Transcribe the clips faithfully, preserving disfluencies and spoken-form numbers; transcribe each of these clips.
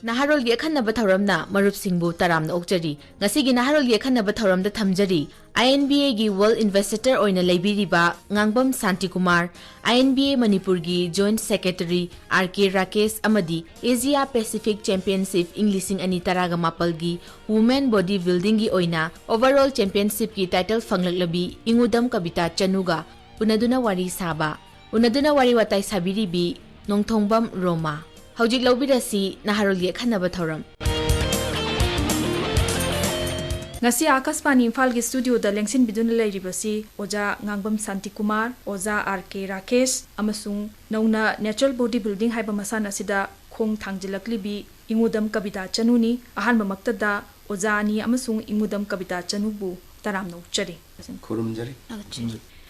ꯅꯍꯥꯔꯣꯜꯒꯤ ꯑꯈꯟꯅꯕ ꯊꯧꯔꯝꯅ ꯃꯔꯨꯞꯁꯤꯡꯕꯨ ꯇꯔꯥꯝꯅ ꯑꯣꯛꯆꯔꯤ꯫ ꯉꯁꯤꯒꯤ ꯅꯍꯥꯔꯣꯜꯒꯤ ꯑꯈꯟꯅꯕ ꯊꯧꯔꯝꯗ ꯊꯝꯖꯔꯤ, INBAꯒꯤ World Ambassador ꯑꯣꯏꯅ ꯂꯩꯕꯤꯔꯤꯕ ꯉꯥꯡꯕꯝ ꯁꯥꯟꯇꯤꯀꯨꯃꯥꯔ, INBA ꯃꯅꯤꯄꯨꯔꯒꯤ Joint Secretary R K Rakesh ꯑꯃꯗꯤ Asia Pacific Championship ꯏꯪ ꯂꯤꯁꯤꯡ ꯑꯅꯤ ꯇꯔꯥꯃꯥꯄꯜꯒꯤ Women Body Buildingꯒꯤ ꯑꯣꯏꯅ Overall Championshipꯀꯤ title ꯐꯪꯂꯛꯂꯕꯤ ꯏꯉꯨꯗꯝ ꯀꯕꯤꯇꯥ ꯆꯅꯨꯒ ꯎꯅꯗꯨꯅ ꯋꯥꯔꯤ ꯁꯥꯕ꯫ ꯎꯅꯗꯨꯅ ꯋꯥꯔꯤ ꯋꯥꯇꯥꯏ ꯁꯥꯕꯤꯔꯤꯕꯤ ꯅꯣꯡꯊꯣꯡꯕꯝ ꯔꯣꯃꯥ꯫ ꯍꯧꯖꯤꯛ ꯂꯧꯕꯤꯔꯁꯤ ꯅꯍꯥꯔꯣꯜꯒꯤ ꯑꯈꯟꯅꯕ ꯊꯧꯔꯝ꯫ ꯉꯁꯤ ꯑꯥꯀꯥꯁꯕꯥꯅꯤ ꯏꯝꯐꯥꯜꯒꯤ studioꯗ ꯂꯦꯡꯁꯤꯟꯕꯤꯗꯨꯅ ꯂꯩꯔꯤꯕꯁꯤ ꯑꯣꯖꯥ ꯉꯥꯡꯕꯝ ꯁꯥꯟꯇꯤꯀꯨꯃꯥꯔ, ꯑꯣꯖꯥ R K ꯔꯥꯀꯦꯁ ꯑꯃꯁꯨꯡ ꯅꯧꯅ natural body building ꯍꯥꯏꯕ ꯃꯁꯥꯟꯅ ꯑꯁꯤꯗ ꯈꯣꯡ ꯊꯥꯡꯖꯤꯜꯂꯛꯂꯤꯕꯤ ꯏꯉꯨꯗꯝ ꯀꯕꯤꯇꯥ ꯆꯅꯨꯅꯤ꯫ ꯑꯍꯥꯟꯕꯃꯛꯇꯗ ꯑꯣꯖꯥ ꯑꯅꯤ ꯑꯃꯁꯨꯡ ꯏꯉꯨꯗꯝ ꯀꯕꯤꯇꯥ ꯆꯅꯨꯕꯨ ꯇꯔꯥꯝꯅ ꯑꯣꯛꯆꯔꯤ꯫ ꯈꯨꯔꯨꯝꯖꯔꯤ꯫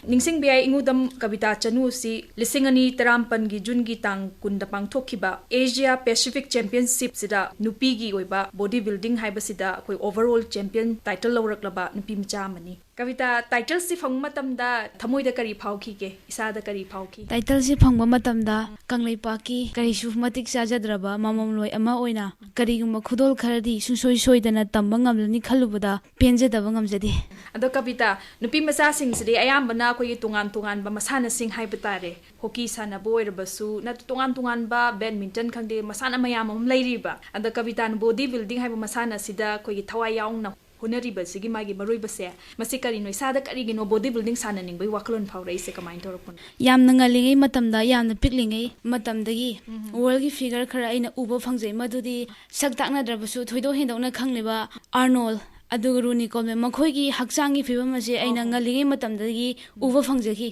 ꯅꯤꯡꯁꯤꯡꯕ ꯌꯥꯏ, ꯏꯉꯨꯗꯝ ꯀꯕꯤꯇꯥ ꯆꯅꯨ ꯑꯁꯤ ꯂꯤꯁꯤꯡ ꯑꯅꯤ ꯇꯔꯥꯃꯥꯄꯜꯒꯤ ꯖꯨꯟꯒꯤ ꯇꯥꯡ ꯀꯨꯟꯗ ꯄꯥꯡꯊꯣꯛꯈꯤꯕ Asia Pacific Championshipꯁꯤꯗ ꯅꯨꯄꯤꯒꯤ ꯑꯣꯏꯕ body building ꯍꯥꯏꯕꯁꯤꯗ ꯑꯩꯈꯣꯏ overall champion title ꯂꯧꯔꯛꯂꯕ ꯅꯨꯄꯤ ꯃꯆꯥ ꯑꯃꯅꯤ꯫ ꯀꯕꯤꯇꯥ, titleꯁꯤ ꯐꯪꯕ ꯃꯇꯝꯗ ꯊꯃꯣꯏꯗ ꯀꯔꯤ ꯐꯥꯎꯈꯤꯒꯦ? ꯏꯁꯥꯗ ꯀꯔꯤ ꯐꯥꯎꯈꯤ? Titleꯁꯤ ꯐꯪꯕ ꯃꯇꯝꯗ ꯀꯪꯂꯩꯄꯥꯛꯀꯤ ꯀꯔꯤꯁꯨ ꯃꯇꯤꯛ ꯆꯥꯖꯗ꯭ꯔꯕ ꯃꯃꯣꯝꯂꯣꯏ ꯑꯃ ꯑꯣꯏꯅ ꯀꯔꯤꯒꯨꯝꯕ ꯈꯨꯗꯣꯜ ꯈꯔꯗꯤ ꯁꯨꯡꯁꯣꯏ ꯁꯣꯏꯗꯅ ꯇꯝꯕ ꯉꯝꯂꯅꯤ ꯈꯜꯂꯨꯕꯗ ꯄꯦꯟꯖꯗꯕ ꯉꯝꯖꯗꯦ꯫ ꯑꯗꯣ ꯀꯕꯤꯇꯥ, ꯅꯨꯄꯤ ꯃꯆꯥꯁꯤꯡꯁꯤꯗꯤ ꯑꯌꯥꯝꯕꯅ ꯑꯩꯈꯣꯏꯒꯤ ꯇꯣꯉꯥꯟ ꯇꯣꯉꯥꯟꯕ ꯃꯁꯥꯟꯅꯁꯤꯡ ꯍꯥꯏꯕ ꯇꯥꯔꯦ, hockey ꯁꯥꯟꯅꯕ ꯑꯣꯏꯔꯕꯁꯨ ꯅꯠꯇ꯭ꯔ ꯇꯣꯉꯥꯟ ꯇꯣꯉꯥꯟꯕ badminton ꯈꯪꯗꯦ, ꯃꯁꯥꯟꯅ ꯃꯌꯥꯝ ꯑꯃ ꯂꯩꯔꯤꯕ꯫ ꯑꯗꯣ ꯀꯕꯤꯇꯥꯅ body building ꯍꯥꯏꯕ ꯃꯁꯥꯟꯅꯁꯤꯗ ꯑꯩꯈꯣꯏꯒꯤ ꯊꯋꯥꯏ ꯌꯥꯎꯅ ꯍꯣꯠꯅꯔꯤꯕꯁꯤꯒꯤ ꯃꯥꯒꯤ ꯃꯔꯨꯑꯣꯏꯕꯁꯦ ꯃꯁꯤ ꯀꯔꯤꯅꯣ? ꯏꯁꯥꯗ ꯀꯔꯤꯒꯤꯅꯣ body building ꯁꯥꯟꯅꯅꯤꯡꯕꯒꯤ ꯋꯥꯈꯜꯂꯣꯟ ꯐꯥꯎꯔꯛꯏꯁꯦ? ꯀꯃꯥꯏꯅ ꯇꯧꯔꯛꯄꯅꯣ? ꯌꯥꯝꯅ ꯉꯜꯂꯤꯉꯩ ꯃꯇꯝꯗ, ꯌꯥꯝꯅ ꯄꯤꯛꯂꯤꯉꯩ ꯃꯇꯝꯗꯒꯤ worldꯒꯤ figure ꯈꯔ ꯑꯩꯅ ꯎꯕ ꯐꯪꯖꯩ, ꯃꯗꯨꯗꯤ ꯁꯛ ꯇꯥꯛꯅꯗ꯭ꯔꯕꯁꯨ ꯊꯣꯏꯗꯣꯛ ꯍꯦꯟꯗꯣꯛꯅ ꯈꯪꯂꯤꯕ ꯑꯥꯔꯅꯣꯜ ꯑꯗꯨꯒ ꯔꯨꯅꯤ ꯀꯣꯜꯃꯦꯟ, ꯃꯈꯣꯏꯒꯤ ꯍꯛꯆꯥꯡꯒꯤ ꯐꯤꯕꯝ ꯑꯁꯦ ꯑꯩꯅ ꯉꯜꯂꯤꯉꯩ ꯃꯇꯝꯗꯒꯤ ꯎꯕ ꯐꯪꯖꯈꯤ꯫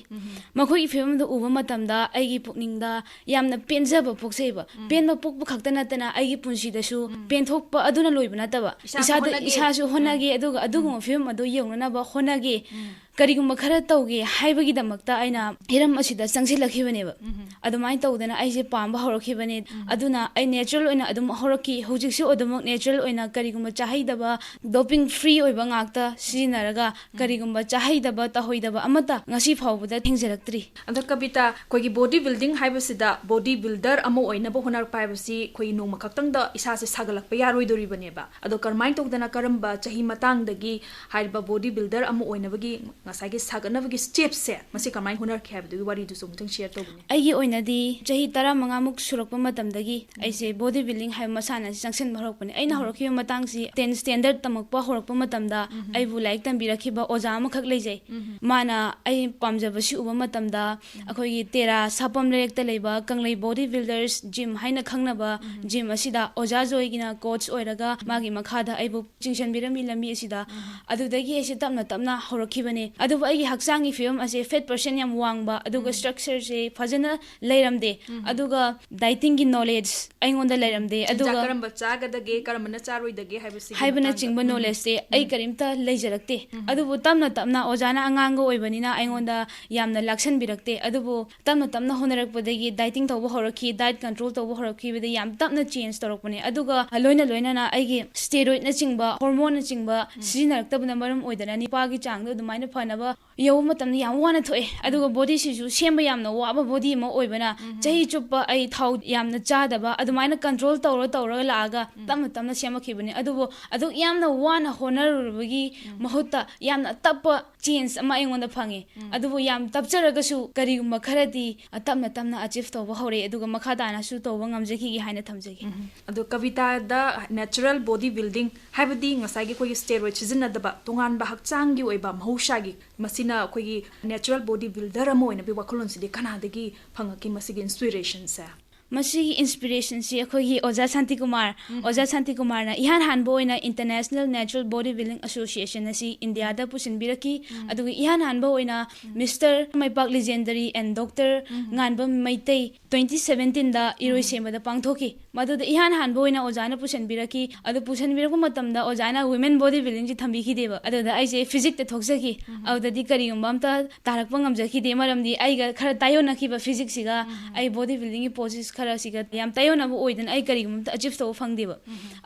ꯃꯈꯣꯏꯒꯤ ꯐꯤꯕꯝꯗꯨ ꯎꯕ ꯃꯇꯝꯗ ꯑꯩꯒꯤ ꯄꯨꯛꯅꯤꯡꯗ ꯌꯥꯝꯅ ꯄꯦꯟꯖꯕ ꯄꯣꯛꯆꯩꯕ꯫ ꯄꯦꯟꯕ ꯄꯣꯛꯄ ꯈꯛꯇ ꯅꯠꯇꯅ ꯑꯩꯒꯤ ꯄꯨꯟꯁꯤꯗꯁꯨ ꯄꯦꯟꯊꯣꯛꯄ ꯑꯗꯨꯅ ꯂꯣꯏꯕ ꯅꯠꯇꯕ, ꯏꯁꯥꯁꯨ ꯏꯁꯥꯗ, ꯍꯣꯠꯅꯒꯦ꯫ ꯏꯁꯥꯁꯨ ꯍꯣꯠꯅꯒꯦ, ꯑꯗꯨꯒ ꯑꯗꯨꯒꯨꯝꯕ ꯐꯤꯕꯝ ꯑꯗꯨ ꯌꯧꯅꯅꯕ ꯍꯣꯠꯅꯒꯦ꯫ ꯀꯔꯤꯒꯨꯝꯕ ꯈꯔ ꯇꯧꯒꯦ ꯍꯥꯏꯕꯒꯤꯗꯃꯛꯇ ꯑꯩꯅ ꯍꯤꯔꯝ ꯑꯁꯤꯗ ꯆꯪꯁꯤꯜꯂꯛꯈꯤꯕꯅꯦꯕ꯫ ꯑꯗꯨꯃꯥꯏꯅ ꯇꯧꯗꯅ ꯑꯩꯁꯦ ꯄꯥꯝꯕ ꯍꯧꯔꯛꯈꯤꯕꯅꯦ꯫ ꯑꯗꯨꯅ ꯑꯩ natural ꯑꯣꯏꯅ ꯑꯗꯨꯝ ꯍꯧꯔꯛꯈꯤ꯫ ꯍꯧꯖꯤꯛꯁꯨ ꯑꯗꯨꯃꯛ natural ꯑꯣꯏꯅ ꯀꯔꯤꯒꯨꯝꯕ ꯆꯥꯍꯩꯗꯕ, doping free ꯑꯣꯏꯕ ꯉꯥꯛꯇ ꯁꯤꯖꯤꯟꯅꯔꯒ ꯀꯔꯤꯒꯨꯝꯕ ꯆꯥꯍꯩꯗꯕ, ꯇꯧꯍꯩꯗꯕ ꯑꯃꯠꯇ ꯉꯁꯤ ꯐꯥꯎꯕꯗ ꯊꯦꯡꯖꯔꯛꯇ꯭ꯔꯤ꯫ ꯑꯗꯣ ꯀꯕꯤꯇꯥ, ꯑꯩꯈꯣꯏꯒꯤ body building ꯍꯥꯏꯕꯁꯤꯗ body builder ꯑꯃ ꯑꯣꯏꯅꯕ ꯍꯣꯠꯅꯔꯛꯄ ꯍꯥꯏꯕꯁꯤ ꯑꯩꯈꯣꯏꯒꯤ ꯅꯣꯡꯃ ꯈꯛꯇꯪꯗ ꯏꯁꯥꯁꯦ ꯁꯥꯒꯠꯂꯛꯄ ꯌꯥꯔꯣꯏꯗꯣꯔꯤꯕꯅꯦꯕ꯫ ꯑꯗꯣ ꯀꯔꯝꯍꯥꯏꯅ ꯇꯧꯗꯅ, ꯀꯔꯝꯕ ꯆꯍꯤ ꯃꯇꯥꯡꯗꯒꯤ ꯍꯥꯏꯔꯤꯕ body builder ꯑꯃ ꯑꯣꯏꯅꯕꯒꯤ ꯉꯁꯥꯏꯒꯤ ꯁꯥꯒꯠꯅꯕꯒꯤ stepꯁꯦ ꯃꯁꯤ ꯀꯃꯥꯏꯅ ꯍꯣꯠꯅꯔꯛꯈꯤ ꯍꯥꯏꯕꯗꯨꯒꯤ ꯋꯥꯔꯤꯗꯨꯁꯨ ꯑꯃꯨꯛꯇꯪ share ꯇꯧꯕꯤꯅꯦ꯫ ꯑꯩꯒꯤ ꯑꯣꯏꯅꯗꯤ ꯆꯍꯤ ꯇꯔꯥꯃꯉꯥꯃꯨꯛ ꯁꯨꯔꯛꯄ ꯃꯇꯝꯗꯒꯤ ꯑꯩꯁꯦ body building ꯍꯥꯏꯕ ꯃꯁꯥꯟꯅ ꯑꯁꯤ ꯆꯪꯁꯤꯟꯕ ꯍꯧꯔꯛꯄꯅꯦ꯫ ꯑꯩꯅ ꯍꯧꯔꯛꯈꯤꯕ ꯃꯇꯥꯡꯁꯤ ten standard ꯇꯝꯃꯛꯄ ꯍꯧꯔꯛꯄ ꯃꯇꯝꯗ ꯑꯩꯕꯨ ꯂꯥꯏꯔꯤꯛ ꯇꯝꯕꯤꯔꯛꯈꯤꯕ ꯑꯣꯖꯥ ꯑꯃꯈꯛ ꯂꯩꯖꯩ꯫ ꯃꯥꯅ ꯑꯩ ꯄꯥꯝꯖꯕꯁꯤ ꯎꯕ ꯃꯇꯝꯗ ꯑꯩꯈꯣꯏꯒꯤ ꯇꯦꯔꯥ ꯁꯥꯄꯝ ꯂꯩꯔꯛꯇ ꯂꯩꯕ ꯀꯪꯂꯩ body builders gym ꯍꯥꯏꯅ ꯈꯪꯅꯕ gym ꯑꯁꯤꯗ ꯑꯣꯖꯥ ꯖꯣꯏꯒꯤꯅ coach ꯑꯣꯏꯔꯒ ꯃꯥꯒꯤ ꯃꯈꯥꯗ ꯑꯩꯕꯨ ꯆꯤꯡꯁꯤꯟꯕꯤꯔꯝꯃꯤ ꯂꯝꯕꯤ ꯑꯁꯤꯗ꯫ ꯑꯗꯨꯗꯒꯤ ꯑꯩꯁꯦ ꯇꯞꯅ ꯇꯞꯅ ꯍꯧꯔꯛꯈꯤꯕꯅꯦ꯫ ꯑꯗꯨꯕꯨ ꯑꯩꯒꯤ ꯍꯛꯆꯥꯡꯒꯤ ꯐꯤꯕꯝ ꯑꯁꯦ fat percent ꯌꯥꯝ ꯋꯥꯡꯕ, ꯑꯗꯨꯒ structureꯁꯦ ꯐꯖꯅ ꯂꯩꯔꯝꯗꯦ, ꯑꯗꯨꯒ dietingꯒꯤ knowledge ꯑꯩꯉꯣꯟꯗ ꯂꯩꯔꯝꯗꯦ꯫ ꯆꯤꯟꯖꯥꯛ ꯑꯗꯨꯒ ꯀꯔꯝꯕ ꯆꯥꯒꯗꯒꯦ, ꯀꯔꯝꯕꯅ ꯆꯥꯔꯣꯏꯗꯒꯦ ꯍꯥꯏꯕꯁꯤꯒꯤ ꯍꯥꯏꯕꯅꯆꯤꯡꯕ ꯃꯇꯥꯡꯗ꯫ knowledgeꯁꯦ ꯑꯩ ꯀꯔꯤꯝꯇ ꯂꯩꯖꯔꯛꯇꯦ꯫ ꯑꯗꯨꯕꯨ ꯇꯞꯅ ꯇꯞꯅ ꯑꯣꯖꯥꯅ ꯑꯉꯥꯡꯒ ꯑꯣꯏꯕꯅꯤꯅ ꯑꯩꯉꯣꯟꯗ ꯌꯥꯝꯅ ꯂꯥꯛꯁꯟꯕꯤꯔꯛꯇꯦ꯫ ꯑꯗꯨꯕꯨ ꯇꯞꯅ ꯇꯞꯅ ꯍꯣꯠꯅꯔꯛꯄꯗꯒꯤ dieting ꯇꯧꯕ ꯍꯧꯔꯛꯈꯤ, diet control ꯇꯧꯕ ꯍꯧꯔꯛꯈꯤꯕꯗ ꯌꯥꯝ ꯇꯞꯅ change ꯇꯧꯔꯛꯄꯅꯦ꯫ ꯑꯗꯨꯒ ꯂꯣꯏꯅ ꯂꯣꯏꯅꯅ ꯑꯩꯒꯤ steroidꯅꯆꯤꯡꯕ, hormoneꯅꯆꯤꯡꯕ ꯁꯤꯖꯤꯟꯅꯔꯛꯇꯕꯅ ꯃꯔꯝ ꯑꯣꯏꯗꯅ ꯅꯨꯄꯥꯒꯤ ꯆꯥꯡꯗꯣ ꯑꯗꯨꯃꯥꯏꯅ ꯐꯅꯕ ꯌꯧꯕ ꯃꯇꯝꯗ ꯌꯥꯝ ꯋꯥꯅ ꯊꯣꯛꯑꯦ꯫ ꯑꯗꯨꯒ bodyꯁꯤꯁꯨ ꯁꯦꯝꯕ ꯌꯥꯝꯅ ꯋꯥꯕ body ꯑꯃ ꯑꯣꯏꯕꯅ ꯆꯍꯤ ꯆꯨꯞꯄ ꯑꯩ ꯊꯥꯎ ꯌꯥꯝꯅ ꯆꯥꯗꯕ, ꯑꯗꯨꯃꯥꯏꯅ control ꯇꯧꯔ ꯇꯧꯔꯒ ꯂꯥꯛꯑꯒ ꯇꯞꯅ ꯇꯞꯅ ꯁꯦꯝꯃꯛꯈꯤꯕꯅꯦ꯫ ꯑꯗꯨꯕꯨ ꯑꯗꯨꯛ ꯌꯥꯝꯅ ꯋꯥꯅ ꯍꯣꯠꯅꯔꯨꯔꯕꯒꯤ ꯃꯍꯨꯠꯇ ꯌꯥꯝꯅ ꯇꯞꯄ change ꯑꯃ ꯑꯩꯉꯣꯟꯗ ꯐꯪꯉꯦ꯫ ꯑꯗꯨꯕꯨ ꯌꯥꯝ ꯇꯞꯆꯔꯒꯁꯨ ꯀꯔꯤꯒꯨꯝꯕ ꯈꯔꯗꯤ ꯇꯞꯅ ꯇꯞꯅ achieve ꯇꯧꯕ ꯍꯧꯔꯛꯑꯦ, ꯑꯗꯨꯒ ꯃꯈꯥ ꯇꯥꯅꯁꯨ ꯇꯧꯕ ꯉꯝꯖꯈꯤꯒꯦ ꯍꯥꯏꯅ ꯊꯝꯖꯒꯦ꯫ ꯑꯗꯣ ꯀꯕꯤꯇꯥꯗ natural body building ꯍꯥꯏꯕꯗꯤ ꯉꯁꯥꯏꯒꯤ ꯑꯩꯈꯣꯏꯒꯤ steroid ꯁꯤꯖꯤꯟꯅꯗꯕ, ꯇꯣꯉꯥꯟꯕ ꯍꯛꯆꯥꯡꯒꯤ ꯑꯣꯏꯕ ꯃꯍꯧꯁꯥꯒꯤ, ꯃꯁꯤꯅ ꯑꯩꯈꯣꯏꯒꯤ natural body builder ꯑꯃ ꯑꯣꯏꯅꯕꯒꯤ ꯋꯥꯈꯜꯂꯣꯟꯁꯤꯗꯤ ꯀꯅꯥꯗꯒꯤ ꯐꯪꯉꯛꯈꯤ ꯃꯁꯤꯒꯤ inspirationꯁꯦ? ꯃꯁꯤꯒꯤ ꯏꯟꯁꯄꯤꯔꯦꯁꯟꯁꯤ ꯑꯩꯈꯣꯏꯒꯤ ꯑꯣꯖꯥ ꯁꯥꯟꯇꯤꯀꯨꯃꯥꯔ, ꯑꯣꯖꯥ ꯁꯥꯟꯇꯤꯀꯨꯃꯥꯔꯅ ꯏꯍꯥꯟ ꯍꯥꯟꯕ ꯑꯣꯏꯅ international natural body building association ꯑꯁꯤ ꯏꯟꯗꯤꯌꯥꯗ ꯄꯨꯁꯤꯟꯕꯤꯔꯛꯈꯤ꯫ ꯑꯗꯨꯒ ꯏꯍꯥꯟ ꯍꯥꯟꯕ ꯑꯣꯏꯅ mister Meipak legendary and doctor Ngangbam Meitei twenty ꯁꯚꯦꯟꯇꯤꯟꯗ ꯏꯔꯣꯏꯁꯦꯝꯕꯗ ꯄꯥꯡꯊꯣꯛꯈꯤ꯫ ꯃꯗꯨꯗ ꯏꯍꯥꯟ ꯍꯥꯟꯕ ꯑꯣꯏꯅ ꯑꯣꯖꯥꯅ ꯄꯨꯁꯤꯟꯕꯤꯔꯛꯈꯤ꯫ ꯑꯗꯨ ꯄꯨꯁꯤꯟꯕꯤꯔꯛꯄ ꯃꯇꯝꯗ ꯑꯣꯖꯥꯅ ꯋꯤꯃꯦꯟ ꯕꯣꯗꯤ ꯕꯤꯜꯗꯤꯡꯁꯤ ꯊꯝꯕꯤꯈꯤꯗꯦꯕ꯫ ꯑꯗꯨꯗ ꯑꯩꯁꯦ ꯐꯤꯖꯤꯛꯇ ꯊꯣꯛꯆꯈꯤ꯫ ꯑꯗꯨꯗꯗꯤ ꯀꯔꯤꯒꯨꯝꯕ ꯑꯝꯇ ꯇꯥꯔꯛꯄ ꯉꯝꯖꯈꯤꯗꯦ, ꯃꯔꯝꯗꯤ ꯑꯩꯒ ꯈꯔ ꯇꯥꯏꯌꯣꯟꯅꯈꯤꯕ ꯐꯤꯖꯤꯛꯁꯤꯒ ꯑꯩ ꯕꯣꯗꯤ ꯕꯤꯜꯗꯤꯡꯒꯤ ꯄꯣꯖꯤꯁ ꯈꯔꯁꯤꯒ ꯌꯥꯝ ꯇꯥꯏꯌꯣꯟꯅꯕ ꯑꯣꯏꯗꯅ ꯑꯩ ꯀꯔꯤꯒꯨꯝꯕ ꯑꯝꯇ ꯑꯆꯤꯞ ꯇꯧꯕ ꯐꯪꯗꯦꯕ꯫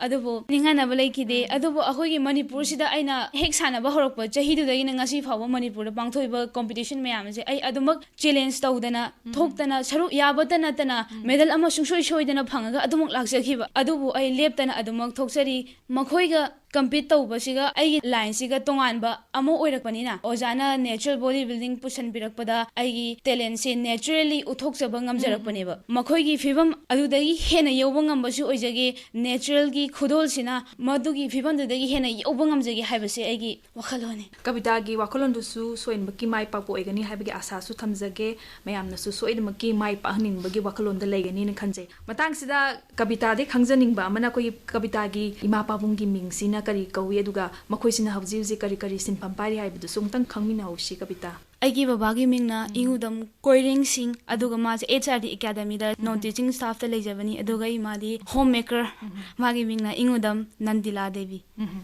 ꯑꯗꯨꯕꯨ ꯅꯤꯡꯍꯟꯅꯕ ꯂꯩꯈꯤꯗꯦ꯫ ꯑꯗꯨꯕꯨ ꯑꯩꯈꯣꯏꯒꯤ ꯃꯅꯤꯄꯨꯔꯁꯤꯗ ꯑꯩꯅ ꯍꯦꯛ ꯁꯥꯟꯅꯕ ꯍꯧꯔꯛꯄ ꯆꯍꯤꯗꯨꯗꯒꯤꯅ ꯉꯁꯤ ꯐꯥꯎꯕ ꯃꯅꯤꯄꯨꯔꯗ ꯄꯥꯡꯊꯣꯛꯏꯕ ꯀꯣꯝꯄꯤꯇꯤꯁꯟ ꯃꯌꯥꯝ ꯑꯁꯦ ꯑꯩ ꯑꯗꯨꯃꯛ ꯆꯦꯂꯦꯟꯖ ꯇꯧꯗꯅ ꯊꯣꯛꯇꯅ, ꯁꯔꯨꯛ ꯌꯥꯕꯇ ꯅꯠꯇꯅ ꯃꯦꯗꯜ ꯑꯃ ꯁꯨꯡꯁꯣꯏ ꯁꯣꯏꯗꯅ ꯐꯪꯉꯒ ꯑꯗꯨꯃꯛ ꯂꯥꯛꯆꯈꯤꯕ꯫ ꯑꯗꯨꯕꯨ ꯑꯩ ꯂꯦꯞꯇꯅ ꯑꯗꯨꯃꯛ ꯊꯣꯛꯆꯔꯤ꯫ ꯃꯈꯣꯏꯒ ꯀꯝꯄꯤꯠ ꯇꯧꯕꯁꯤꯒ ꯑꯩꯒꯤ ꯂꯥꯏꯟꯁꯤꯒ ꯇꯣꯉꯥꯟꯕ ꯑꯃ ꯑꯣꯏꯔꯛꯄꯅꯤꯅ, ꯑꯣꯖꯥꯅ ꯅꯦꯆꯔꯦꯜ ꯕꯣꯗꯤ ꯕꯤꯜꯗꯤꯡ ꯄꯨꯁꯟꯕꯤꯔꯛꯄꯗ ꯑꯩꯒꯤ ꯇꯦꯂꯦꯟꯁꯦ ꯅꯦꯆꯔꯦꯜꯂꯤ ꯎꯠꯊꯣꯛꯆꯕ ꯉꯝꯖꯔꯛꯄꯅꯦꯕ꯫ ꯃꯈꯣꯏꯒꯤ ꯐꯤꯕꯝ ꯑꯗꯨꯗꯒꯤ ꯍꯦꯟꯅ ꯌꯧꯕ ꯉꯝꯕꯁꯨ ꯑꯣꯏꯖꯒꯦ, ꯅꯦꯆꯔꯦꯜꯒꯤ ꯈꯨꯗꯣꯜꯁꯤꯅ ꯃꯗꯨꯒꯤ ꯐꯤꯕꯝꯗꯨꯗꯒꯤ ꯍꯦꯟꯅ ꯌꯧꯕ ꯉꯝꯖꯒꯦ ꯍꯥꯏꯕꯁꯦ ꯑꯩꯒꯤ ꯋꯥꯈꯜꯂꯣꯟꯅꯤ꯫ ꯀꯕꯤꯇꯥꯒꯤ ꯋꯥꯈꯜꯂꯣꯟꯗꯨꯁꯨ ꯁꯣꯏꯗꯅꯃꯛꯀꯤ ꯃꯥꯏ ꯄꯥꯛꯄ ꯑꯣꯏꯒꯅꯤ ꯍꯥꯏꯕꯒꯤ ꯑꯥꯁꯥꯁꯨ ꯊꯝꯖꯒꯦ꯫ ꯃꯌꯥꯝꯅꯁꯨ ꯁꯣꯏꯗꯅꯃꯛꯀꯤ ꯃꯥꯏ ꯄꯥꯛꯍꯟꯅꯤꯡꯕꯒꯤ ꯋꯥꯈꯜꯂꯣꯟꯗ ꯂꯩꯒꯅꯤꯅ ꯈꯟꯖꯩ꯫ ꯃꯇꯥꯡꯁꯤꯗ ꯀꯕꯤꯇꯥꯗꯒꯤ ꯈꯪꯖꯅꯤꯡꯕ ꯑꯃꯅ, ꯑꯩꯈꯣꯏꯒꯤ ꯀꯕꯤꯇꯥꯒꯤ ꯏꯃꯥ ꯄꯥꯕꯨꯡꯒꯤ ꯃꯤꯡꯁꯤꯅ ꯀꯔꯤ ꯀꯧꯏ, ꯑꯗꯨꯒ ꯃꯈꯣꯏꯁꯤꯅ ꯍꯧꯖꯤꯛ ꯍꯧꯖꯤꯛ ꯀꯔꯤ ꯀꯔꯤ ꯁꯤꯟꯐꯝ ꯄꯥꯏꯔꯤ ꯍꯥꯏꯕꯗꯨꯁꯨ ꯑꯃꯨꯛꯇꯪ ꯈꯪꯃꯤꯟꯅꯍꯧꯁꯤ, ꯀꯕꯤꯇꯥ꯫ ꯑꯩꯒꯤ ꯕꯕꯥꯒꯤ ꯃꯤꯡꯅ ꯏꯉꯨꯗꯝ ꯀꯣꯏꯔꯦꯡ ꯁꯤꯡ, ꯑꯗꯨꯒ ꯃꯥꯁꯦ ꯑꯦꯆ ꯑꯥꯔ ꯗꯤ ꯑꯦꯀꯥꯗꯃꯤꯗ ꯅꯣꯟ ꯇꯤꯆꯤꯡ ꯁ꯭ꯇꯥꯐꯇ ꯂꯩꯖꯕꯅꯤ꯫ ꯑꯗꯨꯒ ꯏꯃꯥꯗꯤ ꯍꯣꯝ ꯃꯦꯀꯔ, ꯃꯥꯒꯤ ꯃꯤꯡꯅ ꯏꯉꯨꯗꯝ ꯅꯟꯗꯤꯂꯥ ꯗꯦꯕꯤ꯫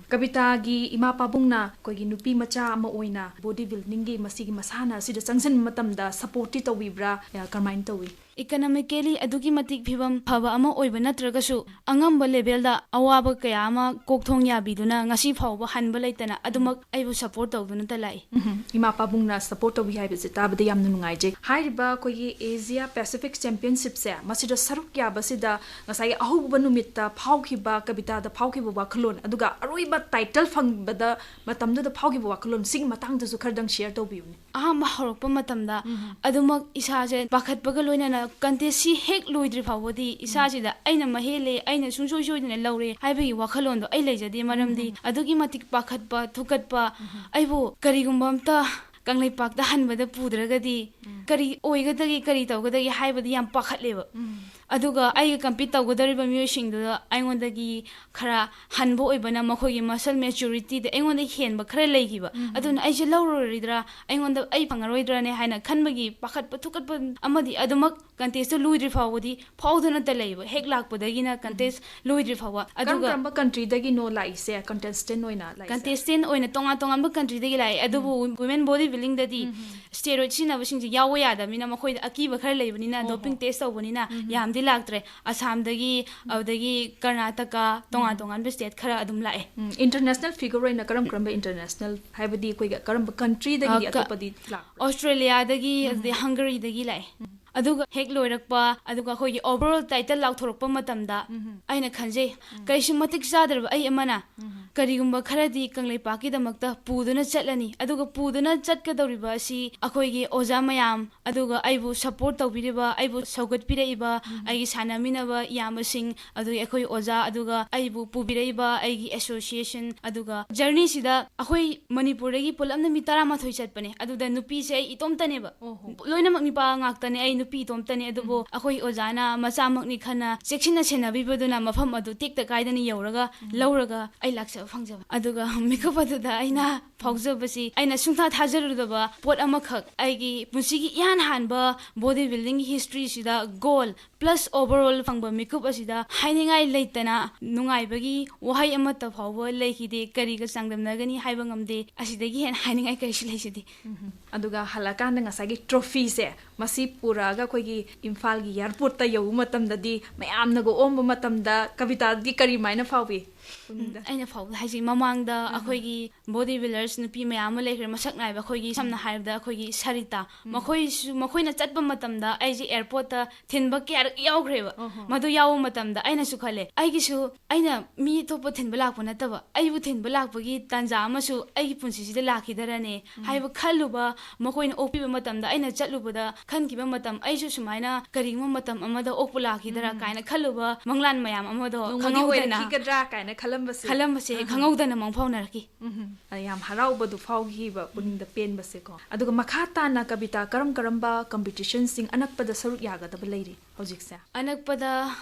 ꯀꯕꯤꯇꯥꯒꯤ ꯏꯃꯥ ꯄꯥꯕꯨꯡꯅ ꯑꯩꯈꯣꯏꯒꯤ ꯅꯨꯄꯤ ꯃꯆꯥ ꯑꯃ ꯑꯣꯏꯅ ꯕꯣꯗꯤ ꯕꯤꯜꯗꯤꯡꯒꯤ ꯃꯁꯤꯒꯤ ꯃꯁꯥꯟꯅ ꯑꯁꯤꯗ ꯆꯪꯁꯤꯟꯕ ꯃꯇꯝꯗ ꯁꯄꯣꯔꯠꯇꯤ ꯇꯧꯕꯤꯕ꯭ꯔꯥ? ꯑ, ꯀꯔꯝꯍꯥꯏꯅ ꯇꯧꯏ? ꯏꯀꯅꯣꯃꯤꯀꯦꯂꯤ ꯑꯗꯨꯛꯀꯤ ꯃꯇꯤꯛ ꯐꯤꯕꯝ ꯐꯕ ꯑꯃ ꯑꯣꯏꯕ ꯅꯠꯇ꯭ꯔꯒꯁꯨ, ꯑꯉꯝꯕ ꯂꯦꯚꯦꯜꯗ ꯑꯋꯥꯕ ꯀꯌꯥ ꯑꯃ ꯀꯣꯛꯊꯣꯡ ꯌꯥꯕꯤꯗꯨꯅ ꯉꯁꯤ ꯐꯥꯎꯕ ꯍꯟꯕ ꯂꯩꯇꯅ ꯑꯗꯨꯃꯛ ꯑꯩꯕꯨ ꯁꯄꯣꯔꯠ ꯇꯧꯗꯨꯅꯇ ꯂꯥꯛꯏ꯫ ꯎꯝꯍꯨꯝ꯫ ꯏꯃꯥ ꯄꯥꯕꯨꯡꯅ ꯁꯄꯣꯔꯠ ꯇꯧꯕꯤ ꯍꯥꯏꯕꯁꯦ ꯇꯥꯕꯗ ꯌꯥꯝꯅ ꯅꯨꯡꯉꯥꯏꯖꯩ꯫ ꯍꯥꯏꯔꯤꯕ ꯑꯩꯈꯣꯏꯒꯤ ꯑꯦꯁꯤꯌꯥ ꯄꯦꯁꯤꯐꯤꯛ ꯆꯦꯝꯄꯤꯌꯟꯁꯤꯞꯁꯦ, ꯃꯁꯤꯗ ꯁꯔꯨꯛ ꯌꯥꯕꯁꯤꯗ ꯉꯁꯥꯏꯒꯤ ꯑꯍꯧꯕ ꯅꯨꯃꯤꯠꯇ ꯐꯥꯎꯈꯤꯕ, ꯀꯕꯤꯇꯥꯗ ꯐꯥꯎꯈꯤꯕ ꯋꯥꯈꯜꯂꯣꯟ, ꯑꯗꯨꯒ ꯑꯔꯣꯏꯕ ꯇꯥꯏꯇꯜ ꯐꯪꯕꯗ ꯃꯇꯝꯗꯨꯗ ꯐꯥꯎꯈꯤꯕ ꯋꯥꯈꯜꯂꯣꯟ, ꯁꯤꯒꯤ ꯃꯇꯥꯡꯗꯁꯨ ꯈꯔꯗꯪ ꯁꯤꯌꯔ ꯇꯧꯕꯤꯌꯨꯅꯦ꯫ ꯑꯍꯥꯟꯕ ꯍꯧꯔꯛꯄ ꯃꯇꯝꯗ ꯑꯗꯨꯃꯛ ꯏꯁꯥꯁꯦ ꯄꯥꯈꯠꯄꯒ ꯂꯣꯏꯅꯅ ꯀꯟꯇꯦꯁꯁꯤ ꯍꯦꯛ ꯂꯣꯏꯗ꯭ꯔꯤ ꯐꯥꯎꯕꯗꯤ ꯏꯁꯥꯁꯤꯗ "ꯑꯩꯅ ꯃꯍꯦꯜꯂꯦ, ꯑꯩꯅ ꯁꯨꯡꯁꯣꯏ ꯁꯣꯏꯗꯅ ꯂꯧꯔꯦ" ꯍꯥꯏꯕꯒꯤ ꯋꯥꯈꯜꯂꯣꯟꯗꯣ ꯑꯩ ꯂꯩꯖꯗꯦ꯫ ꯃꯔꯝꯗꯤ ꯑꯗꯨꯛꯀꯤ ꯃꯇꯤꯛ ꯄꯥꯈꯠꯄ, ꯊꯨꯀꯠꯄ, ꯑꯩꯕꯨ ꯀꯔꯤꯒꯨꯝꯕ ꯑꯝꯇ ꯀꯪꯂꯩꯄꯥꯛꯇ ꯍꯟꯕꯗ ꯄꯨꯗ꯭ꯔꯒꯗꯤ ꯀꯔꯤ ꯑꯣꯏꯒꯗꯒꯦ, ꯀꯔꯤ ꯇꯧꯒꯗꯒꯦ ꯍꯥꯏꯕꯗꯤ ꯌꯥꯝ ꯄꯥꯈꯠꯂꯦꯕ꯫ ꯑꯗꯨꯒ ꯑꯩꯒ ꯀꯝꯄꯤꯠ ꯇꯧꯒꯗꯧꯔꯤꯕ ꯃꯤꯑꯣꯏꯁꯤꯡꯗꯨꯗ ꯑꯩꯉꯣꯟꯗꯒꯤ ꯈꯔ ꯍꯟꯕ ꯑꯣꯏꯕꯅ ꯃꯈꯣꯏꯒꯤ ꯃꯁꯜ ꯃꯦꯆꯨꯔꯤꯇꯤꯗ ꯑꯩꯉꯣꯟꯗ ꯍꯦꯟꯕ ꯈꯔ ꯂꯩꯈꯤꯕ꯫ ꯑꯗꯨꯅ ꯑꯩꯁꯦ ꯂꯧꯔꯔꯣꯏꯗ꯭ꯔꯥ, ꯑꯩꯉꯣꯟꯗ ꯑꯩ ꯐꯪꯉꯔꯣꯏꯗ꯭ꯔꯥꯅꯦ ꯍꯥꯏꯅ ꯈꯟꯕꯒꯤ ꯄꯥꯈꯠꯄ ꯊꯨꯀꯠꯄ ꯑꯃꯗꯤ ꯑꯗꯨꯃꯛ ꯀꯟꯇꯦꯁꯇꯨ ꯂꯣꯏꯗ꯭ꯔꯤ ꯐꯥꯎꯕꯗꯤ ꯐꯥꯎꯗꯅꯇ ꯂꯩꯕ, ꯍꯦꯛ ꯂꯥꯛꯄꯗꯒꯤꯅ ꯀꯟꯇꯦꯁ ꯂꯣꯏꯗ꯭ꯔꯤ ꯐꯥꯎꯕ꯫ ꯀꯔꯝ ꯑꯗꯨꯒ ꯀꯔꯝꯕ ꯀꯟꯇ꯭ꯔꯤꯗꯒꯤꯅꯣ ꯂꯥꯛꯏꯁꯦ, ꯀꯟꯇꯦꯁꯇꯦꯟ ꯑꯣꯏꯅ ꯂꯥꯛꯏꯁꯦ? ꯀꯟꯇꯦꯁꯇꯦꯟ ꯑꯣꯏꯅ ꯇꯣꯉꯥꯟ ꯇꯣꯉꯥꯟꯕ ꯀꯟꯇ꯭ꯔꯤꯗꯒꯤ ꯂꯥꯛꯑꯦ, ꯑꯗꯨꯕꯨ ꯋꯤꯃꯦꯟ ꯕꯣꯗꯤ ꯕꯤꯜꯗꯤꯡꯗꯗꯤ ꯁ꯭ꯇꯦꯔꯣꯏꯗ ꯁꯤꯖꯤꯟꯅꯕꯁꯤꯡꯁꯦ ꯌꯥꯎꯕ ꯌꯥꯗꯕꯅꯤꯅ ꯃꯈꯣꯏꯗ ꯑꯀꯤꯕ ꯈꯔ ꯂꯩꯕꯅꯤꯅ, ꯗꯣꯄꯤꯡ ꯇꯦꯁ ꯇꯧꯕꯅꯤꯅ ꯌꯥꯝꯗꯤ ꯂꯥꯛꯇ꯭ꯔꯦ꯫ ꯑꯁꯥꯝꯗꯒꯤ, ꯑꯗꯨꯗꯒꯤ ꯀꯔꯅꯥꯇꯀꯥ, ꯇꯣꯉꯥꯟ ꯇꯣꯉꯥꯟꯕ ꯁ꯭ꯇꯦꯠ ꯈꯔ ꯑꯗꯨꯝ ꯂꯥꯛꯑꯦ꯫ ꯏꯟꯇꯔꯅꯦꯁꯅꯦꯜ ꯐꯤꯒꯔ ꯑꯣꯏꯅ ꯀꯔꯝ ꯀꯔꯝꯕ ꯏꯟꯇꯔꯅꯦꯁꯅꯦꯜ, ꯍꯥꯏꯕꯗꯤ ꯑꯩꯈꯣꯏꯒꯤ ꯀꯔꯝꯕ ꯀꯟꯇ꯭ꯔꯤꯗꯒꯤꯗꯤ ꯑ, ꯀ- ꯑꯇꯣꯞꯄꯗꯤ ꯂꯥꯛꯄ꯭ꯔꯥ? ꯑꯣꯁꯇ꯭ꯔꯦꯂꯤꯌꯥꯗꯒꯤ, ꯑꯗꯨꯗꯩ ꯍꯪꯒꯔꯤꯗꯒꯤ ꯂꯥꯛꯑꯦ꯫ ꯑꯗꯨꯒ ꯍꯦꯛ ꯂꯣꯏꯔꯛꯄ, ꯑꯗꯨꯒ ꯑꯩꯈꯣꯏꯒꯤ ꯑꯣꯚꯔ ꯑꯣꯜ ꯇꯥꯏꯇꯜ ꯂꯥꯎꯊꯣꯔꯛꯄ ꯃꯇꯝꯗ ꯑꯩꯅ ꯈꯟꯖꯩ, ꯀꯔꯤꯁꯨ ꯃꯇꯤꯛ ꯆꯥꯗ꯭ꯔꯕ ꯑꯩ ꯑꯃꯅ ꯀꯔꯤꯒꯨꯝꯕ ꯈꯔꯗꯤ ꯀꯪꯂꯩꯄꯥꯛꯀꯤꯗꯃꯛꯇ ꯄꯨꯗꯨꯅ ꯆꯠꯂꯅꯤ, ꯑꯗꯨꯒ ꯄꯨꯗꯨꯅ ꯆꯠꯀꯗꯧꯔꯤꯕ ꯑꯁꯤ ꯑꯩꯈꯣꯏꯒꯤ ꯑꯣꯖꯥ ꯃꯌꯥꯝ, ꯑꯗꯨꯒ ꯑꯩꯕꯨ ꯁꯄꯣꯔꯠ ꯇꯧꯕꯤꯔꯤꯕ, ꯑꯩꯕꯨ ꯁꯧꯒꯠꯄꯤꯔꯛꯏꯕ ꯑꯩꯒꯤ ꯁꯥꯟꯅꯃꯤꯟꯅꯕ ꯏꯌꯥꯝꯕꯁꯤꯡ, ꯑꯗꯨꯒꯤ ꯑꯩꯈꯣꯏ ꯑꯣꯖꯥ, ꯑꯗꯨꯒ ꯑꯩꯕꯨ ꯄꯨꯕꯤꯔꯛꯏꯕ ꯑꯩꯒꯤ ꯑꯦꯁꯣꯁꯤꯌꯦꯁꯟ, ꯑꯗꯨꯒ ꯖꯔꯅꯤꯁꯤꯗ ꯑꯩꯈꯣꯏ ꯃꯅꯤꯄꯨꯔꯗꯒꯤ ꯄꯨꯂꯞꯅ ꯃꯤ ꯇꯔꯥꯃꯥꯊꯣꯏ ꯆꯠꯄꯅꯦ꯫ ꯑꯗꯨꯗ ꯅꯨꯄꯤꯁꯦ ꯑꯩ ꯏꯇꯣꯝꯇꯅꯦꯕ꯫ ꯂꯣꯏꯅꯃꯛ ꯅꯨꯄꯥ ꯉꯥꯛꯇꯅꯦ, ꯑꯩ ꯅꯨꯄꯤ ꯏꯇꯣꯝꯇꯅꯦ꯫ ꯑꯗꯨꯕꯨ ꯑꯩꯈꯣꯏ ꯑꯣꯖꯥꯅ ꯃꯆꯥꯃꯛꯅꯤ ꯈꯟꯅ ꯆꯦꯛꯁꯤꯟꯅ ꯁꯦꯟꯅꯕꯤꯕꯗꯨꯅ ꯃꯐꯝ ꯑꯗꯨ ꯇꯦꯛꯇ ꯀꯥꯏꯗꯅ ꯌꯧꯔꯒ ꯂꯧꯔꯒ ꯑꯩ ꯂꯥꯛꯆꯕ ꯐꯪꯖꯕ꯫ ꯑꯗꯨꯒ ꯃꯤꯀꯨꯞ ꯑꯗꯨꯗ ꯑꯩꯅ ꯐꯥꯎꯖꯕꯁꯤ, ꯑꯩꯅ ꯁꯨꯡꯊꯥ ꯊꯥꯖꯔꯨꯗꯕ ꯄꯣꯠ ꯑꯃꯈꯛ, ꯑꯩꯒꯤ ꯄꯨꯟꯁꯤꯒꯤ ꯏꯍꯥꯟ ꯍꯥꯟꯕ ꯕꯣꯗꯤ ꯕꯤꯜꯗꯤꯡꯒꯤ ꯍꯤꯁꯇ꯭ꯔꯤꯁꯤꯗ ꯒꯣꯜ ꯄ꯭ꯂꯁ ꯑꯣꯚꯔ ꯑꯣꯜ ꯐꯪꯕ ꯃꯤꯀꯨꯞ ꯑꯁꯤꯗ ꯍꯥꯏꯅꯤꯡꯉꯥꯏ ꯂꯩꯇꯅ ꯅꯨꯡꯉꯥꯏꯕꯒꯤ ꯋꯥꯍꯩ ꯑꯃꯠꯇ ꯐꯥꯎꯕ ꯂꯩꯈꯤꯗꯦ꯫ ꯀꯔꯤꯒ ꯆꯥꯡꯗꯝꯅꯒꯅꯤ ꯍꯥꯏꯕ ꯉꯝꯗꯦ꯫ ꯑꯁꯤꯗꯒꯤ ꯍꯦꯟꯅ ꯍꯥꯏꯅꯤꯡꯉꯥꯏ ꯀꯔꯤꯁꯨ ꯂꯩꯖꯗꯦ꯫ ꯑꯗꯨꯒ ꯍꯜꯂꯛꯑꯀꯥꯟꯗ ꯉꯁꯥꯏꯒꯤ ꯇ꯭ꯔꯣꯐꯤꯁꯦ, ꯃꯁꯤ ꯄꯨꯔꯛꯑꯒ ꯑꯩꯈꯣꯏꯒꯤ ꯏꯝꯐꯥꯜꯒꯤ ꯑꯦꯌꯥꯔꯄꯣꯔꯠꯇ ꯌꯧꯕ ꯃꯇꯝꯗꯗꯤ, ꯃꯌꯥꯝꯅꯒ ꯑꯣꯝꯕ ꯃꯇꯝꯗ ꯀꯕꯤꯇꯥꯗꯤ ꯀꯔꯤꯃꯥꯏꯅ ꯐꯥꯎꯏ? ꯄꯨꯛꯅꯤꯡꯗ? ꯑꯩꯅ ꯐꯥꯎꯕꯗ ꯍꯥꯏꯁꯦ, ꯃꯃꯥꯡꯗ ꯑꯩꯈꯣꯏꯒꯤ ꯕꯣꯗꯤ ꯕꯤꯜꯗꯔꯁ ꯅꯨꯄꯤ ꯃꯌꯥꯝ ꯑꯃ ꯂꯩꯈ꯭ꯔꯦ, ꯃꯁꯛ ꯅꯥꯏꯕ, ꯑꯩꯈꯣꯏꯒꯤ ꯁꯝꯅ ꯍꯥꯏꯔꯕꯗ ꯑꯩꯈꯣꯏꯒꯤ ꯁꯔꯤꯇꯥ, ꯃꯈꯣꯏꯁꯨ, ꯃꯈꯣꯏꯅ ꯆꯠꯄ ꯃꯇꯝꯗ ꯑꯩꯁꯦ ꯑꯦꯌꯥꯔꯄꯣꯔꯠꯇ ꯊꯤꯟꯕ ꯀꯌꯥꯔꯛ ꯌꯥꯎꯈ꯭ꯔꯦꯕ꯫ ꯃꯗꯨ ꯌꯥꯎꯕ ꯃꯇꯝꯗ ꯑꯩꯅꯁꯨ ꯈꯜꯂꯦ, ꯑꯩꯒꯤꯁꯨ, ꯑꯩꯅ ꯃꯤ ꯑꯇꯣꯞꯄ ꯊꯤꯟꯕ ꯂꯥꯛꯄ ꯅꯠꯇꯕ, ꯑꯩꯕꯨ ꯊꯤꯟꯕ ꯂꯥꯛꯄꯒꯤ ꯇꯥꯟꯖꯥ ꯑꯃꯁꯨ ꯑꯩꯒꯤ ꯄꯨꯟꯁꯤꯁꯤꯗ ꯂꯥꯛꯈꯤꯗꯔꯅꯦ ꯍꯥꯏꯕ ꯈꯜꯂꯨꯕ, ꯃꯈꯣꯏꯅ ꯑꯣꯛꯄꯤꯕ ꯃꯇꯝꯗ ꯑꯩꯅ ꯆꯠꯂꯨꯕꯗ ꯈꯟꯈꯤꯕ ꯃꯇꯝ, ꯑꯩꯁꯨ ꯁꯨꯃꯥꯏꯅ ꯀꯔꯤꯒꯨꯝꯕ ꯃꯇꯝ ꯑꯃꯗ ꯑꯣꯛꯄ ꯂꯥꯛꯈꯤꯗꯔꯥ ꯀꯥꯏꯅ ꯈꯜꯂꯨꯕ ꯃꯪꯂꯥꯟ ꯃꯌꯥꯝ ꯑꯃꯗꯣ ꯅꯣꯡꯃꯗꯤ ꯈꯪꯍꯧꯗꯅ ꯑꯣꯏꯔꯛꯈꯤꯒꯗ꯭ꯔꯥ ꯀꯥꯏꯅ ꯈꯜꯂꯝꯕꯁꯦ ꯈꯜꯂꯝꯕꯁꯦ ꯑꯍ꯫ ꯈꯪꯍꯧꯗꯅ ꯃꯪ ꯐꯥꯎꯅꯔꯛꯈꯤ꯫ ꯎꯝ, ꯑ, ꯌꯥꯝ ꯍꯔꯥꯎꯕꯗꯨ ꯐꯥꯎꯈꯤꯕ, ꯄꯨꯛꯅꯤꯡꯗ ꯄꯦꯟꯕꯁꯦꯀꯣ꯫ ꯑꯗꯨꯒ ꯃꯈꯥ ꯇꯥꯅ ꯀꯕꯤꯇꯥ ꯀꯔꯝ ꯀꯔꯝꯕ ꯀꯝꯄꯤꯇꯤꯁꯟꯁꯤꯡ ꯑꯅꯛꯄꯗ ꯁꯔꯨꯛ ꯌꯥꯒꯗꯕ ꯂꯩꯔꯤ ꯍꯧꯖꯤꯛꯁꯦ? ꯑꯅꯛꯄꯗ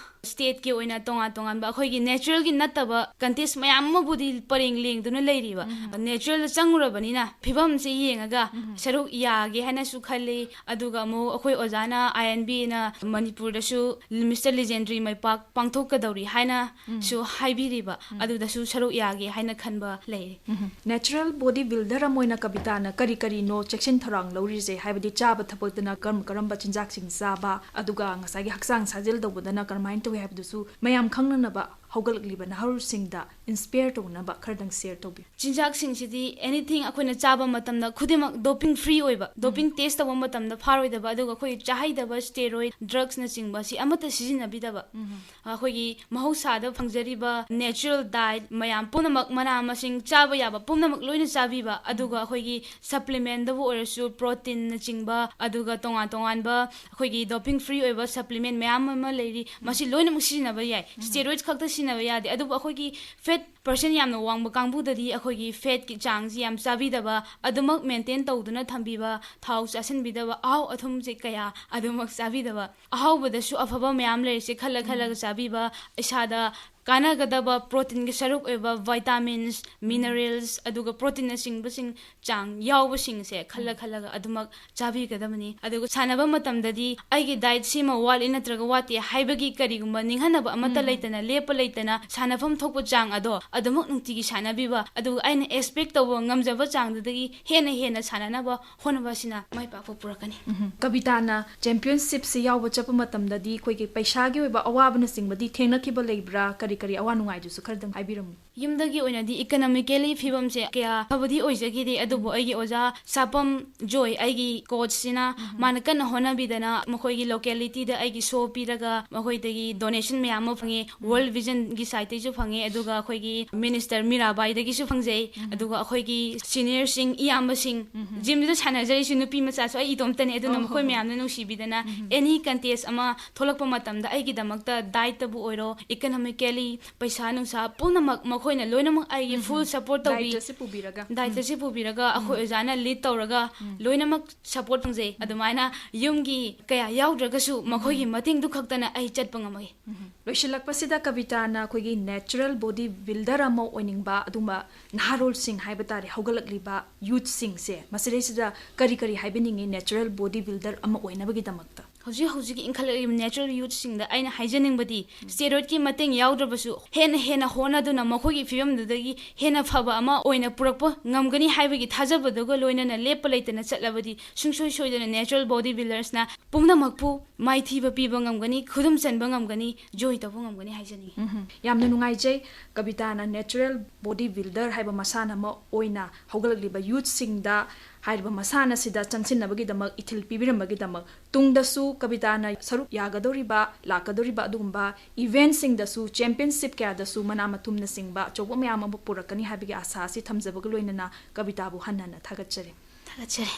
ꯁ꯭ꯇꯦꯠꯀꯤ ꯑꯣꯏꯅ ꯇꯣꯉꯥꯟ ꯇꯣꯉꯥꯟꯕ ꯑꯩꯈꯣꯏꯒꯤ ꯅꯦꯆꯔꯦꯜꯒꯤ ꯅꯠꯇꯕ ꯀꯟꯇꯦꯁ ꯃꯌꯥꯝ ꯑꯃꯕꯨꯗꯤ ꯄꯔꯦꯡ ꯂꯦꯡꯗꯨꯅ ꯂꯩꯔꯤꯕ꯫ ꯅꯦꯆꯔꯦꯜꯗ ꯆꯪꯉꯨꯔꯕꯅꯤꯅ ꯐꯤꯕꯝꯁꯦ ꯌꯦꯡꯉꯒ ꯁꯔꯨꯛ ꯌꯥꯒꯦ ꯍꯥꯏꯅꯁꯨ ꯈꯜꯂꯤ꯫ ꯑꯗꯨꯒ ꯑꯃꯨꯛ ꯑꯩꯈꯣꯏ ꯑꯣꯖꯥꯅ ꯑꯥꯏ ꯑꯦꯟ ꯕꯤꯅ ꯃꯅꯤꯄꯨꯔꯗꯁꯨ ꯃꯤꯁꯇꯔ ꯂꯤꯖꯦꯟꯗ꯭ꯔꯤ ꯃꯩꯄꯥꯛ ꯄꯥꯡꯊꯣꯛꯀꯗꯧꯔꯤ ꯍꯥꯏꯅꯁꯨ ꯍꯥꯏꯕꯤꯔꯤꯕ꯫ ꯑꯗꯨꯗꯁꯨ ꯁꯔꯨꯛ ꯌꯥꯒꯦ ꯍꯥꯏꯅ ꯈꯟꯕ ꯂꯩꯔꯦ꯫ ꯅꯦꯆꯔꯦꯜ ꯕꯣꯗꯤ ꯕꯤꯜꯗꯔ ꯑꯃ ꯑꯣꯏꯅ ꯀꯕꯤꯇꯥꯅ ꯀꯔꯤ ꯀꯔꯤꯅꯣ ꯆꯦꯛꯁꯤꯟ ꯊꯧꯔꯥꯡ ꯂꯧꯔꯤꯁꯦ? ꯍꯥꯏꯕꯗꯤ ꯆꯥꯕ ꯊꯛꯄꯗꯅ ꯀꯔꯝ ꯀꯔꯝꯕ ꯆꯤꯟꯖꯥꯛꯁꯤꯡ ꯆꯥꯕ, ꯑꯗꯨꯒ ꯉꯁꯥꯏꯒꯤ ꯍꯛꯆꯥꯡ ꯁꯥꯖꯦꯜ ꯇꯧꯕꯗꯅ ꯀꯔꯝꯍꯥꯏꯅ ꯇꯧꯏ ꯍꯥꯏꯕꯗꯨꯁꯨ ꯃꯌꯥꯝ ꯈꯪꯅꯅꯕ ꯍꯧꯒꯠꯂꯛꯂꯤꯕ ꯅꯍꯥꯔꯣꯜꯁꯤꯡꯗ ꯏꯟꯁꯄꯤꯌꯔ ꯇꯧꯅꯕ ꯈꯔꯗꯪ ꯁꯤꯌꯔ ꯇꯧꯕꯤꯌꯨ꯫ ꯆꯤꯟꯖꯥꯛꯁꯤꯡꯁꯤꯗꯤ ꯑꯦꯅꯤꯊꯤꯡ ꯑꯩꯈꯣꯏꯅ ꯆꯥꯕ ꯃꯇꯝꯗ ꯈꯨꯗꯤꯡꯃꯛ ꯗꯣꯄꯤꯡ ꯐ꯭ꯔꯤ ꯑꯣꯏꯕ, ꯗꯣꯄꯤꯡ ꯇꯦꯁ ꯇꯧꯕ ꯃꯇꯝꯗ ꯐꯥꯔꯣꯏꯗꯕ, ꯑꯗꯨꯒ ꯑꯩꯈꯣꯏ ꯆꯥꯍꯩꯗꯕ ꯁ꯭ꯇꯦꯔꯣꯏꯗ ꯗ꯭ꯔꯛꯁꯅꯆꯤꯡꯕ ꯁꯤ ꯑꯃꯠꯇ ꯁꯤꯖꯤꯟꯅꯕꯤꯗꯕ꯫ ꯑꯩꯈꯣꯏꯒꯤ ꯃꯍꯧꯁꯥꯗ ꯐꯪꯖꯔꯤꯕ ꯅꯦꯆꯔꯦꯜ ꯗꯥꯏꯠ ꯃꯌꯥꯝ ꯄꯨꯝꯅꯃꯛ, ꯃꯅꯥ ꯃꯁꯤꯡ ꯆꯥꯕ ꯌꯥꯕ ꯄꯨꯝꯅꯃꯛ ꯂꯣꯏꯅ ꯆꯥꯕꯤꯕ, ꯑꯗꯨꯒ ꯑꯩꯈꯣꯏꯒꯤ ꯁꯄ꯭ꯂꯤꯃꯦꯟꯗꯕꯨ ꯑꯣꯏꯔꯁꯨ ꯄ꯭ꯔꯣꯇꯤꯟꯅꯆꯤꯡꯕ, ꯑꯗꯨꯒ ꯇꯣꯉꯥꯟ ꯇꯣꯉꯥꯟꯕ ꯑꯩꯈꯣꯏꯒꯤ ꯗꯣꯄꯤꯡ ꯐ꯭ꯔꯤ ꯑꯣꯏꯕ ꯁꯄ꯭ꯂꯤꯃꯦꯟ ꯃꯌꯥꯝ ꯑꯃ ꯂꯩꯔꯤ, ꯃꯁꯤ ꯂꯣꯏꯅꯃꯛ ꯁꯤꯖꯤꯟꯅꯕ ꯌꯥꯏ꯫ ꯁ꯭ꯇꯦꯔꯣꯏꯗ ꯈꯛꯇ ꯁꯤꯖꯤꯟꯅꯕ ꯌꯥꯗꯦ꯫ ꯑꯗꯨꯕꯨ ꯑꯩꯈꯣꯏꯒꯤ ꯐꯦꯠ ꯄꯥꯔꯁꯦꯟ ꯌꯥꯝꯅ ꯋꯥꯡꯕ ꯀꯥꯡꯕꯨꯗꯗꯤ ꯑꯩꯈꯣꯏꯒꯤ ꯐꯦꯠꯀꯤ ꯆꯥꯡꯁꯤ ꯌꯥꯝ ꯆꯥꯕꯤꯗꯕ, ꯑꯗꯨꯃꯛ ꯃꯦꯟꯇꯦꯟ ꯇꯧꯗꯨꯅ ꯊꯝꯕꯤꯕ, ꯊꯥꯎ ꯆꯥꯁꯤꯟꯕꯤꯗꯕ, ꯑꯍꯥꯎ ꯑꯊꯨꯝꯁꯦ ꯀꯌꯥ ꯑꯗꯨꯃꯛ ꯆꯥꯕꯤꯗꯕ, ꯑꯍꯥꯎꯕꯗꯁꯨ ꯑꯐꯕ ꯃꯌꯥꯝ ꯂꯩꯔꯤꯁꯦ ꯈꯜꯂ ꯈꯜꯂꯒ ꯆꯥꯕꯤꯕ, ꯏꯁꯥꯗ ꯀꯥꯟꯅꯒꯗꯕ ꯄ꯭ꯔꯣꯇꯤꯟꯒꯤ ꯁꯔꯨꯛ ꯑꯣꯏꯕ ꯚꯥꯏꯇꯥꯃꯤꯟꯁ, ꯃꯤꯅꯔꯦꯜꯁ, ꯑꯗꯨꯒ ꯄ꯭ꯔꯣꯇꯤꯟꯅꯆꯤꯡꯕꯁꯤꯡ ꯆꯥꯡ ꯌꯥꯎꯕꯁꯤꯡꯁꯦ ꯈꯜꯂ ꯈꯜꯂꯒ ꯑꯗꯨꯃꯛ ꯆꯥꯕꯤꯒꯗꯕꯅꯤ꯫ ꯑꯗꯨꯒ ꯁꯥꯟꯅꯕ ꯃꯇꯝꯗꯗꯤ ꯑꯩꯒꯤ ꯗꯥꯏꯠ ꯁꯤꯃ ꯋꯥꯠꯂꯤ ꯅꯠꯇ꯭ꯔꯒ ꯋꯥꯠꯇꯦ ꯍꯥꯏꯕꯒꯤ ꯀꯔꯤꯒꯨꯝꯕ ꯅꯤꯡꯍꯟꯅꯕ ꯑꯃꯠꯇ ꯂꯩꯇꯅ, ꯂꯦꯞꯄ ꯂꯩꯇꯅ ꯁꯥꯟꯅꯐꯝ ꯊꯣꯛꯄ ꯆꯥꯡ ꯑꯗꯣ ꯑꯗꯨꯃꯛ ꯅꯨꯡꯇꯤꯒꯤ ꯁꯥꯟꯅꯕꯤꯕ, ꯑꯗꯨꯒ ꯑꯩꯅ ꯑꯦꯛꯁꯄꯦꯛ ꯇꯧꯕ ꯉꯝꯖꯕ ꯆꯥꯡꯗꯨꯗꯒꯤ ꯍꯦꯟꯅ ꯍꯦꯟꯅ ꯁꯥꯟꯅꯅꯕ ꯍꯣꯠꯅꯕ ꯑꯁꯤꯅ ꯃꯥꯏ ꯄꯥꯛꯄ ꯄꯨꯔꯛꯀꯅꯤ꯫ ꯀꯕꯤꯇꯥꯅ ꯆꯦꯝꯄꯤꯌꯟꯁꯤꯞꯁꯤ ꯌꯥꯎꯕ ꯆꯠꯄ ꯃꯇꯝꯗꯗꯤ ꯑꯩꯈꯣꯏꯒꯤ ꯄꯩꯁꯥꯒꯤ ꯑꯣꯏꯕ ꯑꯋꯥꯕꯅꯆꯤꯡꯕꯗꯤ ꯊꯦꯡꯅꯈꯤꯕ ꯂꯩꯕ꯭ꯔꯥ? ꯀꯔꯤ ꯀꯔꯤ ꯑꯋꯥ ꯅꯨꯡꯉꯥꯏꯗꯨꯁꯨ ꯈꯔꯗꯪ ꯍꯥꯏꯕꯤꯔꯝꯃꯨ꯫ ꯌꯨꯝꯗꯒꯤ ꯑꯣꯏꯅꯗꯤ ꯏꯀꯅꯣꯃꯤꯀꯦꯂꯤ ꯐꯤꯕꯝꯁꯦ ꯀꯌꯥ ꯐꯕꯗꯤ ꯑꯣꯏꯖꯈꯤꯗꯦ, ꯑꯗꯨꯕꯨ ꯑꯩꯒꯤ ꯑꯣꯖꯥ ꯁꯥꯄꯝ ꯖꯣꯏ, ꯑꯩꯒꯤ ꯀꯣꯆꯁꯤꯅ, ꯃꯥꯅ ꯀꯟꯅ ꯍꯣꯠꯅꯕꯤꯗꯅ ꯃꯈꯣꯏꯒꯤ ꯂꯣꯀꯦꯂꯤꯇꯤꯗ ꯑꯩꯒꯤ ꯁꯣ ꯄꯤꯔꯒ ꯃꯈꯣꯏꯗꯒꯤ ꯗꯣꯅꯦꯁꯟ ꯃꯌꯥꯝ ꯑꯃ ꯐꯪꯉꯦ꯫ ꯋꯥꯔꯜ ꯚꯤꯖꯟꯒꯤ ꯁꯥꯏꯠꯇꯒꯤꯁꯨ ꯐꯪꯉꯦ, ꯑꯗꯨꯒ ꯑꯩꯈꯣꯏꯒꯤ ꯃꯤꯅꯤꯁꯇꯔ ꯃꯤꯔꯥꯕꯥꯏꯗꯒꯤꯁꯨ ꯐꯪꯖꯩ꯫ ꯑꯗꯨꯒ ꯑꯩꯈꯣꯏꯒꯤ ꯁꯤꯅꯤꯌꯔꯁꯤꯡ, ꯏꯌꯥꯝꯕꯁꯤꯡ, ꯖꯤꯝꯗꯨꯗ ꯁꯥꯟꯅꯖꯔꯤꯁꯤ ꯅꯨꯄꯤ ꯃꯆꯥꯁꯨ ꯑꯩ ꯏꯇꯣꯝꯇꯅꯦ, ꯑꯗꯨꯅ ꯃꯈꯣꯏ ꯃꯌꯥꯝꯅ ꯅꯨꯡꯁꯤꯕꯤꯗꯅ ꯑꯦꯅꯤ ꯀꯟꯇꯦꯁ ꯑꯃ ꯊꯣꯛꯂꯛꯄ ꯃꯇꯝꯗ ꯑꯩꯒꯤꯗꯃꯛꯇ ꯗꯥꯏꯠꯇꯕꯨ ꯑꯣꯏꯔꯣ, ꯏꯀꯅꯣꯃꯤꯀꯦꯂꯤ ꯄꯩꯁꯥ ꯅꯨꯡꯁꯥ ꯄꯨꯝꯅꯃꯛ ꯃꯈꯣꯏꯅ ꯂꯣꯏꯅꯃꯛ ꯑꯩꯒꯤ full support ꯇꯧꯕꯤ꯫ ꯗꯥꯏꯇꯁꯤ ꯄꯨꯕꯤꯔꯒ ꯗꯥꯏꯇꯁꯤ ꯄꯨꯕꯤꯔꯒ ꯑꯩꯈꯣꯏ ꯑꯣꯖꯥꯅ lead ꯇꯧꯔꯒ ꯂꯣꯏꯅꯃꯛ support ꯐꯪꯖꯩ꯫ ꯑꯗꯨꯃꯥꯏꯅ ꯌꯨꯝꯒꯤ ꯀꯌꯥ ꯌꯥꯎꯗ꯭ꯔꯒꯁꯨ ꯃꯈꯣꯏꯒꯤ ꯃꯇꯦꯡꯗꯨ ꯈꯛꯇꯅ ꯑꯩ ꯆꯠꯄ ꯉꯝꯃꯛꯏ꯫ ꯂꯣꯏꯁꯤꯜꯂꯛꯄꯁꯤꯗ ꯀꯕꯤꯇꯥꯅ ꯑꯩꯈꯣꯏꯒꯤ natural body builder ꯑꯃ ꯑꯣꯏꯅꯤꯡꯕ ꯑꯗꯨꯒꯨꯝꯕ ꯅꯍꯥꯔꯣꯜꯁꯤꯡ ꯍꯥꯏꯕ ꯇꯥꯔꯦ, ꯍꯧꯒꯠꯂꯛꯂꯤꯕ youthꯁꯤꯡꯁꯦ ꯃꯁꯤꯗꯩꯁꯤꯗ ꯀꯔꯤ ꯀꯔꯤ ꯍꯥꯏꯕꯤꯅꯤꯡꯉꯤ natural body builder ꯑꯃ ꯑꯣꯏꯅꯕꯒꯤꯗꯃꯛꯇ? ꯍꯧꯖꯤꯛ ꯍꯧꯖꯤꯛꯀꯤ ꯏꯟꯈꯠꯂꯛꯂꯤꯕ natural youthꯁꯤꯡꯗ ꯑꯩꯅ ꯍꯥꯏꯖꯅꯤꯡꯕꯗꯤ steroidꯀꯤ ꯃꯇꯦꯡ ꯌꯥꯎꯗ꯭ꯔꯕꯁꯨ ꯍꯦꯟꯅ ꯍꯦꯟꯅ ꯍꯣꯠꯅꯗꯨꯅ ꯃꯈꯣꯏꯒꯤ ꯐꯤꯕꯝꯗꯨꯗꯒꯤ ꯍꯦꯟꯅ ꯐꯕ ꯑꯃ ꯑꯣꯏꯅ ꯄꯨꯔꯛꯄ ꯉꯝꯒꯅꯤ ꯍꯥꯏꯕꯒꯤ ꯊꯥꯖꯕꯗꯨꯒ ꯂꯣꯏꯅꯅ ꯂꯦꯞꯄ ꯂꯩꯇꯅ ꯆꯠꯂꯕꯗꯤ ꯁꯨꯡꯁꯣꯏ ꯁꯣꯏꯗꯅ natural body buildersꯅ ꯄꯨꯝꯅꯃꯛꯄꯨ ꯃꯥꯏꯊꯤꯕ ꯄꯤꯕ ꯉꯝꯒꯅꯤ, ꯈꯨꯗꯨꯝ ꯆꯟꯕ ꯉꯝꯒꯅꯤ, joy ꯇꯧꯕ ꯉꯝꯒꯅꯤ ꯍꯥꯏꯖꯅꯤꯡꯏ꯫ ꯌꯥꯝꯅ ꯅꯨꯡꯉꯥꯏꯖꯩ꯫ ꯀꯕꯤꯇꯥꯅ natural body builder ꯍꯥꯏꯕ ꯃꯁꯥꯟꯅ ꯑꯃ ꯑꯣꯏꯅ ꯍꯧꯒꯠꯂꯛꯂꯤꯕ youthꯁꯤꯡꯗ ꯍꯥꯏꯔꯤꯕ ꯃꯁꯥꯟꯅꯁꯤꯗ ꯆꯪꯁꯤꯟꯅꯕꯒꯤꯗꯃꯛ ꯏꯊꯤꯜ ꯄꯤꯕꯤꯔꯝꯕꯒꯤꯗꯃꯛ, ꯇꯨꯡꯗꯁꯨ ꯀꯕꯤꯇꯥꯅ ꯁꯔꯨꯛ ꯌꯥꯒꯗꯧꯔꯤꯕ, ꯂꯥꯛꯀꯗꯧꯔꯤꯕ ꯑꯗꯨꯒꯨꯝꯕ eventꯁꯤꯡꯗꯁꯨ, championship ꯀꯌꯥꯗꯁꯨ ꯃꯅꯥ ꯃꯊꯨꯝꯅꯆꯤꯡꯕ ꯑꯆꯧꯕ ꯃꯌꯥꯝ ꯑꯃ ꯄꯨꯔꯛꯀꯅꯤ ꯍꯥꯏꯕꯒꯤ ꯑꯥꯁꯥ ꯑꯁꯤ ꯊꯝꯖꯕꯒ ꯂꯣꯏꯅꯅ ꯀꯕꯤꯇꯥꯕꯨ ꯍꯟꯅ ꯍꯟꯅ ꯊꯥꯒꯠꯆꯔꯤ꯫ ꯊꯥꯒꯠꯆꯔꯤ꯫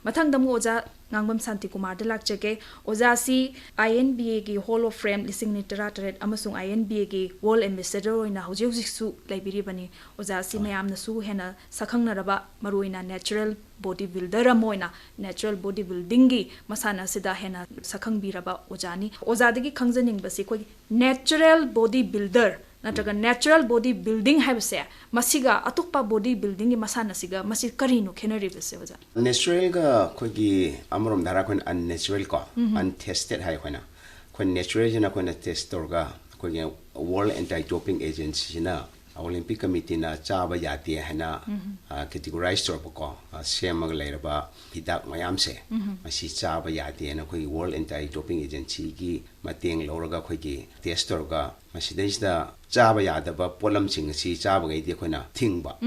ꯃꯊꯪꯗ ꯑꯃꯨꯛ ꯑꯣꯖꯥ ꯉꯥꯡꯕꯝ ꯁꯥꯟꯇꯤꯀꯨꯃꯥꯔꯗ ꯂꯥꯛꯆꯒꯦ꯫ ꯑꯣꯖꯥꯁꯤ INBAꯒꯤ Hall of Fame ꯂꯤꯁꯤꯡ ꯑꯅꯤ ꯇꯔꯥꯇꯔꯦꯠ ꯑꯃꯁꯨꯡ INBAꯒꯤ World Ambassador ꯑꯣꯏꯅ ꯍꯧꯖꯤꯛ ꯍꯧꯖꯤꯛꯁꯨ ꯂꯩꯕꯤꯔꯤꯕꯅꯤ꯫ ꯑꯣꯖꯥꯁꯤ ꯃꯌꯥꯝꯅꯁꯨ ꯍꯦꯟꯅ ꯁꯛꯈꯪꯅꯔꯕ, ꯃꯔꯨꯑꯣꯏꯅ natural body builder ꯑꯃ ꯑꯣꯏꯅ natural body buildingꯒꯤ ꯃꯁꯥꯟꯅ ꯑꯁꯤꯗ ꯍꯦꯟꯅ ꯁꯛꯈꯪꯕꯤꯔꯕ ꯑꯣꯖꯥꯅꯤ꯫ ꯑꯣꯖꯥꯗꯒꯤ ꯈꯪꯖꯅꯤꯡꯕꯁꯤ ꯑꯩꯈꯣꯏꯒꯤ natural body builder ꯅꯠꯇ꯭ꯔꯒ natural body building ꯍꯥꯏꯕꯁꯦ ꯃꯁꯤꯒ ꯑꯇꯣꯞꯄ body buildingꯒꯤ ꯃꯁꯥꯟꯅꯁꯤꯒ ꯃꯁꯤ ꯀꯔꯤꯅꯣ ꯈꯦꯠꯅꯔꯤꯕꯁꯦ ꯑꯣꯖꯥ? Naturalꯒ ꯑꯩꯈꯣꯏꯒꯤ ꯑꯃꯔꯣꯝꯗ ꯍꯥꯏꯔ ꯑꯩꯈꯣꯏꯅ unnatural ꯀꯣ, untested ꯍꯥꯏ ꯑꯩꯈꯣꯏꯅ꯫ ꯑꯩꯈꯣꯏ naturalꯁꯤꯅ ꯑꯩꯈꯣꯏꯅ test ꯇꯧꯔꯒ ꯑꯩꯈꯣꯏꯒꯤ World Anti Doping Agencyꯁꯤꯅ Olympic Committeeꯅ ꯆꯥꯕ ꯌꯥꯗꯦ ꯍꯥꯏꯅ, ꯑ, categorize ꯇꯧꯔꯛꯄꯀꯣ, ꯑ, ꯁꯦꯝꯃꯒ ꯂꯩꯔꯕ ꯍꯤꯗꯥꯛ ꯃꯌꯥꯝꯁꯦ ꯃꯁꯤ ꯆꯥꯕ ꯌꯥꯗꯦꯅ ꯑꯩꯈꯣꯏꯒꯤ World Anti Doping Agencyꯒꯤ ꯃꯇꯦꯡ ꯂꯧꯔꯒ ꯑꯩꯈꯣꯏꯒꯤ test ꯇꯧꯔꯒ ꯃꯁꯤꯗꯩꯁꯤꯗ ꯆꯥꯕ ꯌꯥꯗꯕ ꯄꯣꯠꯂꯝꯁꯤꯡ ꯑꯁꯤ ꯆꯥꯕꯈꯩꯗꯤ ꯑꯩꯈꯣꯏꯅ ꯊꯤꯡꯕ꯫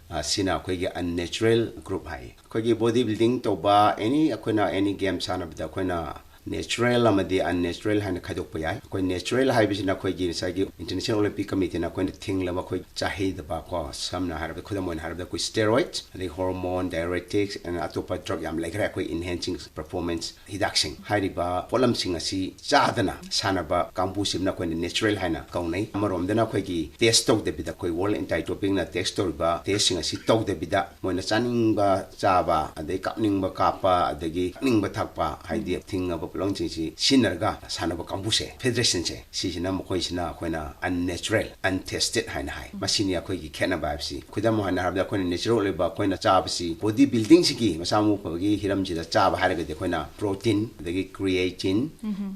ꯑ, ꯁꯤꯅ ꯑꯩꯈꯣꯏꯒꯤ unnatural group ꯍꯥꯏ꯫ ꯑꯩꯈꯣꯏꯒꯤ body building ꯇꯧꯕ any, ꯑꯩꯈꯣꯏꯅ any game ꯁꯥꯟꯅꯕꯗ ꯑꯩꯈꯣꯏꯅ ꯅꯦꯆꯔꯦꯜ ꯑꯃꯗꯤ ꯑꯟꯅꯦꯆꯔꯦꯜ ꯍꯥꯏꯅ ꯈꯥꯏꯗꯣꯛꯄ ꯌꯥꯏ꯫ ꯑꯩꯈꯣꯏ ꯅꯦꯆꯔꯦꯜ ꯍꯥꯏꯕꯁꯤꯅ ꯑꯩꯈꯣꯏꯒꯤ ꯉꯁꯥꯏꯒꯤ International Olympic Committeeꯅ ꯑꯩꯈꯣꯏꯅ ꯊꯤꯡꯂꯕ ꯑꯩꯈꯣꯏ ꯆꯥꯍꯩꯗꯕ ꯀꯣ, ꯁꯝꯅ ꯍꯥꯏꯔꯕꯗ, ꯈꯨꯗꯝ ꯑꯣꯏꯅ ꯍꯥꯏꯔꯕꯗ, ꯑꯩꯈꯣꯏ steroids, ꯑꯗꯩ hormone, diuretics, and ꯑꯇꯣꯞꯄ drug ꯌꯥꯝ ꯂꯩꯈ꯭ꯔꯦ, ꯑꯩꯈꯣꯏ enhancing performance ꯍꯤꯗꯥꯛꯁꯤꯡ꯫ ꯍꯥꯏꯔꯤꯕ ꯄꯣꯠꯂꯝꯁꯤꯡ ꯑꯁꯤ ꯆꯥꯗꯅ ꯁꯥꯟꯅꯕ ꯀꯥꯡꯕꯨꯁꯤꯅ ꯑꯩꯈꯣꯏꯅ ꯅꯦꯆꯔꯦꯜ ꯍꯥꯏꯅ ꯀꯧꯅꯩ꯫ ꯑꯃꯔꯣꯝꯗꯅ ꯑꯩꯈꯣꯏꯒꯤ ꯇꯦꯁ ꯇꯧꯗꯕꯤꯗ, ꯑꯩꯈꯣꯏ World Anti Dopingꯅ ꯇꯦꯁ ꯇꯧꯔꯤꯕ ꯇꯦꯁꯁꯤꯡ ꯑꯁꯤ ꯇꯧꯗꯕꯤꯗ, ꯃꯣꯏꯅ ꯆꯥꯅꯤꯡꯕ ꯆꯥꯕ, ꯑꯗꯩ ꯀꯥꯞꯅꯤꯡꯕ ꯀꯥꯞꯄ, ꯑꯗꯒꯤ ꯊꯛꯅꯤꯡꯕ ꯊꯛꯄ, ꯍꯥꯏꯗꯤ ꯊꯤꯡꯉꯕ ꯄꯣꯠꯂꯝꯁꯤꯡꯁꯤ ꯁꯤꯖꯤꯟꯅꯔꯒ ꯁꯥꯟꯅꯕ ꯀꯥꯡꯕꯨꯁꯦ, ꯐꯦꯗꯔꯦꯁꯟꯁꯦ, ꯁꯤꯁꯤꯅ ꯃꯈꯣꯏꯁꯤꯅ ꯑꯩꯈꯣꯏꯅ unnatural, untested ꯍꯥꯏꯅ ꯍꯥꯏ꯫ ꯃꯁꯤꯅꯤ ꯑꯩꯈꯣꯏꯒꯤ ꯈꯦꯠꯅꯕ ꯍꯥꯏꯕꯁꯤ꯫ ꯈꯨꯗꯝ ꯑꯣꯏꯅ ꯍꯥꯏꯔꯕꯗ, ꯑꯩꯈꯣꯏꯅ ꯅꯦꯆꯔꯦꯜ ꯑꯣꯏꯕ ꯑꯩꯈꯣꯏꯅ ꯆꯥꯕꯁꯤ, ꯕꯣꯗꯤ ꯕꯤꯜꯗꯤꯡꯁꯤꯒꯤ ꯃꯁꯥ ꯃꯎ ꯐꯕꯒꯤ ꯍꯤꯔꯝꯁꯤꯗ ꯆꯥꯕ ꯍꯥꯏꯔꯒꯗꯤ, ꯑꯩꯈꯣꯏꯅ ꯄ꯭ꯔꯣꯇꯤꯟ, ꯑꯗꯒꯤ ꯀ꯭ꯔꯤꯌꯦꯇꯤꯟ,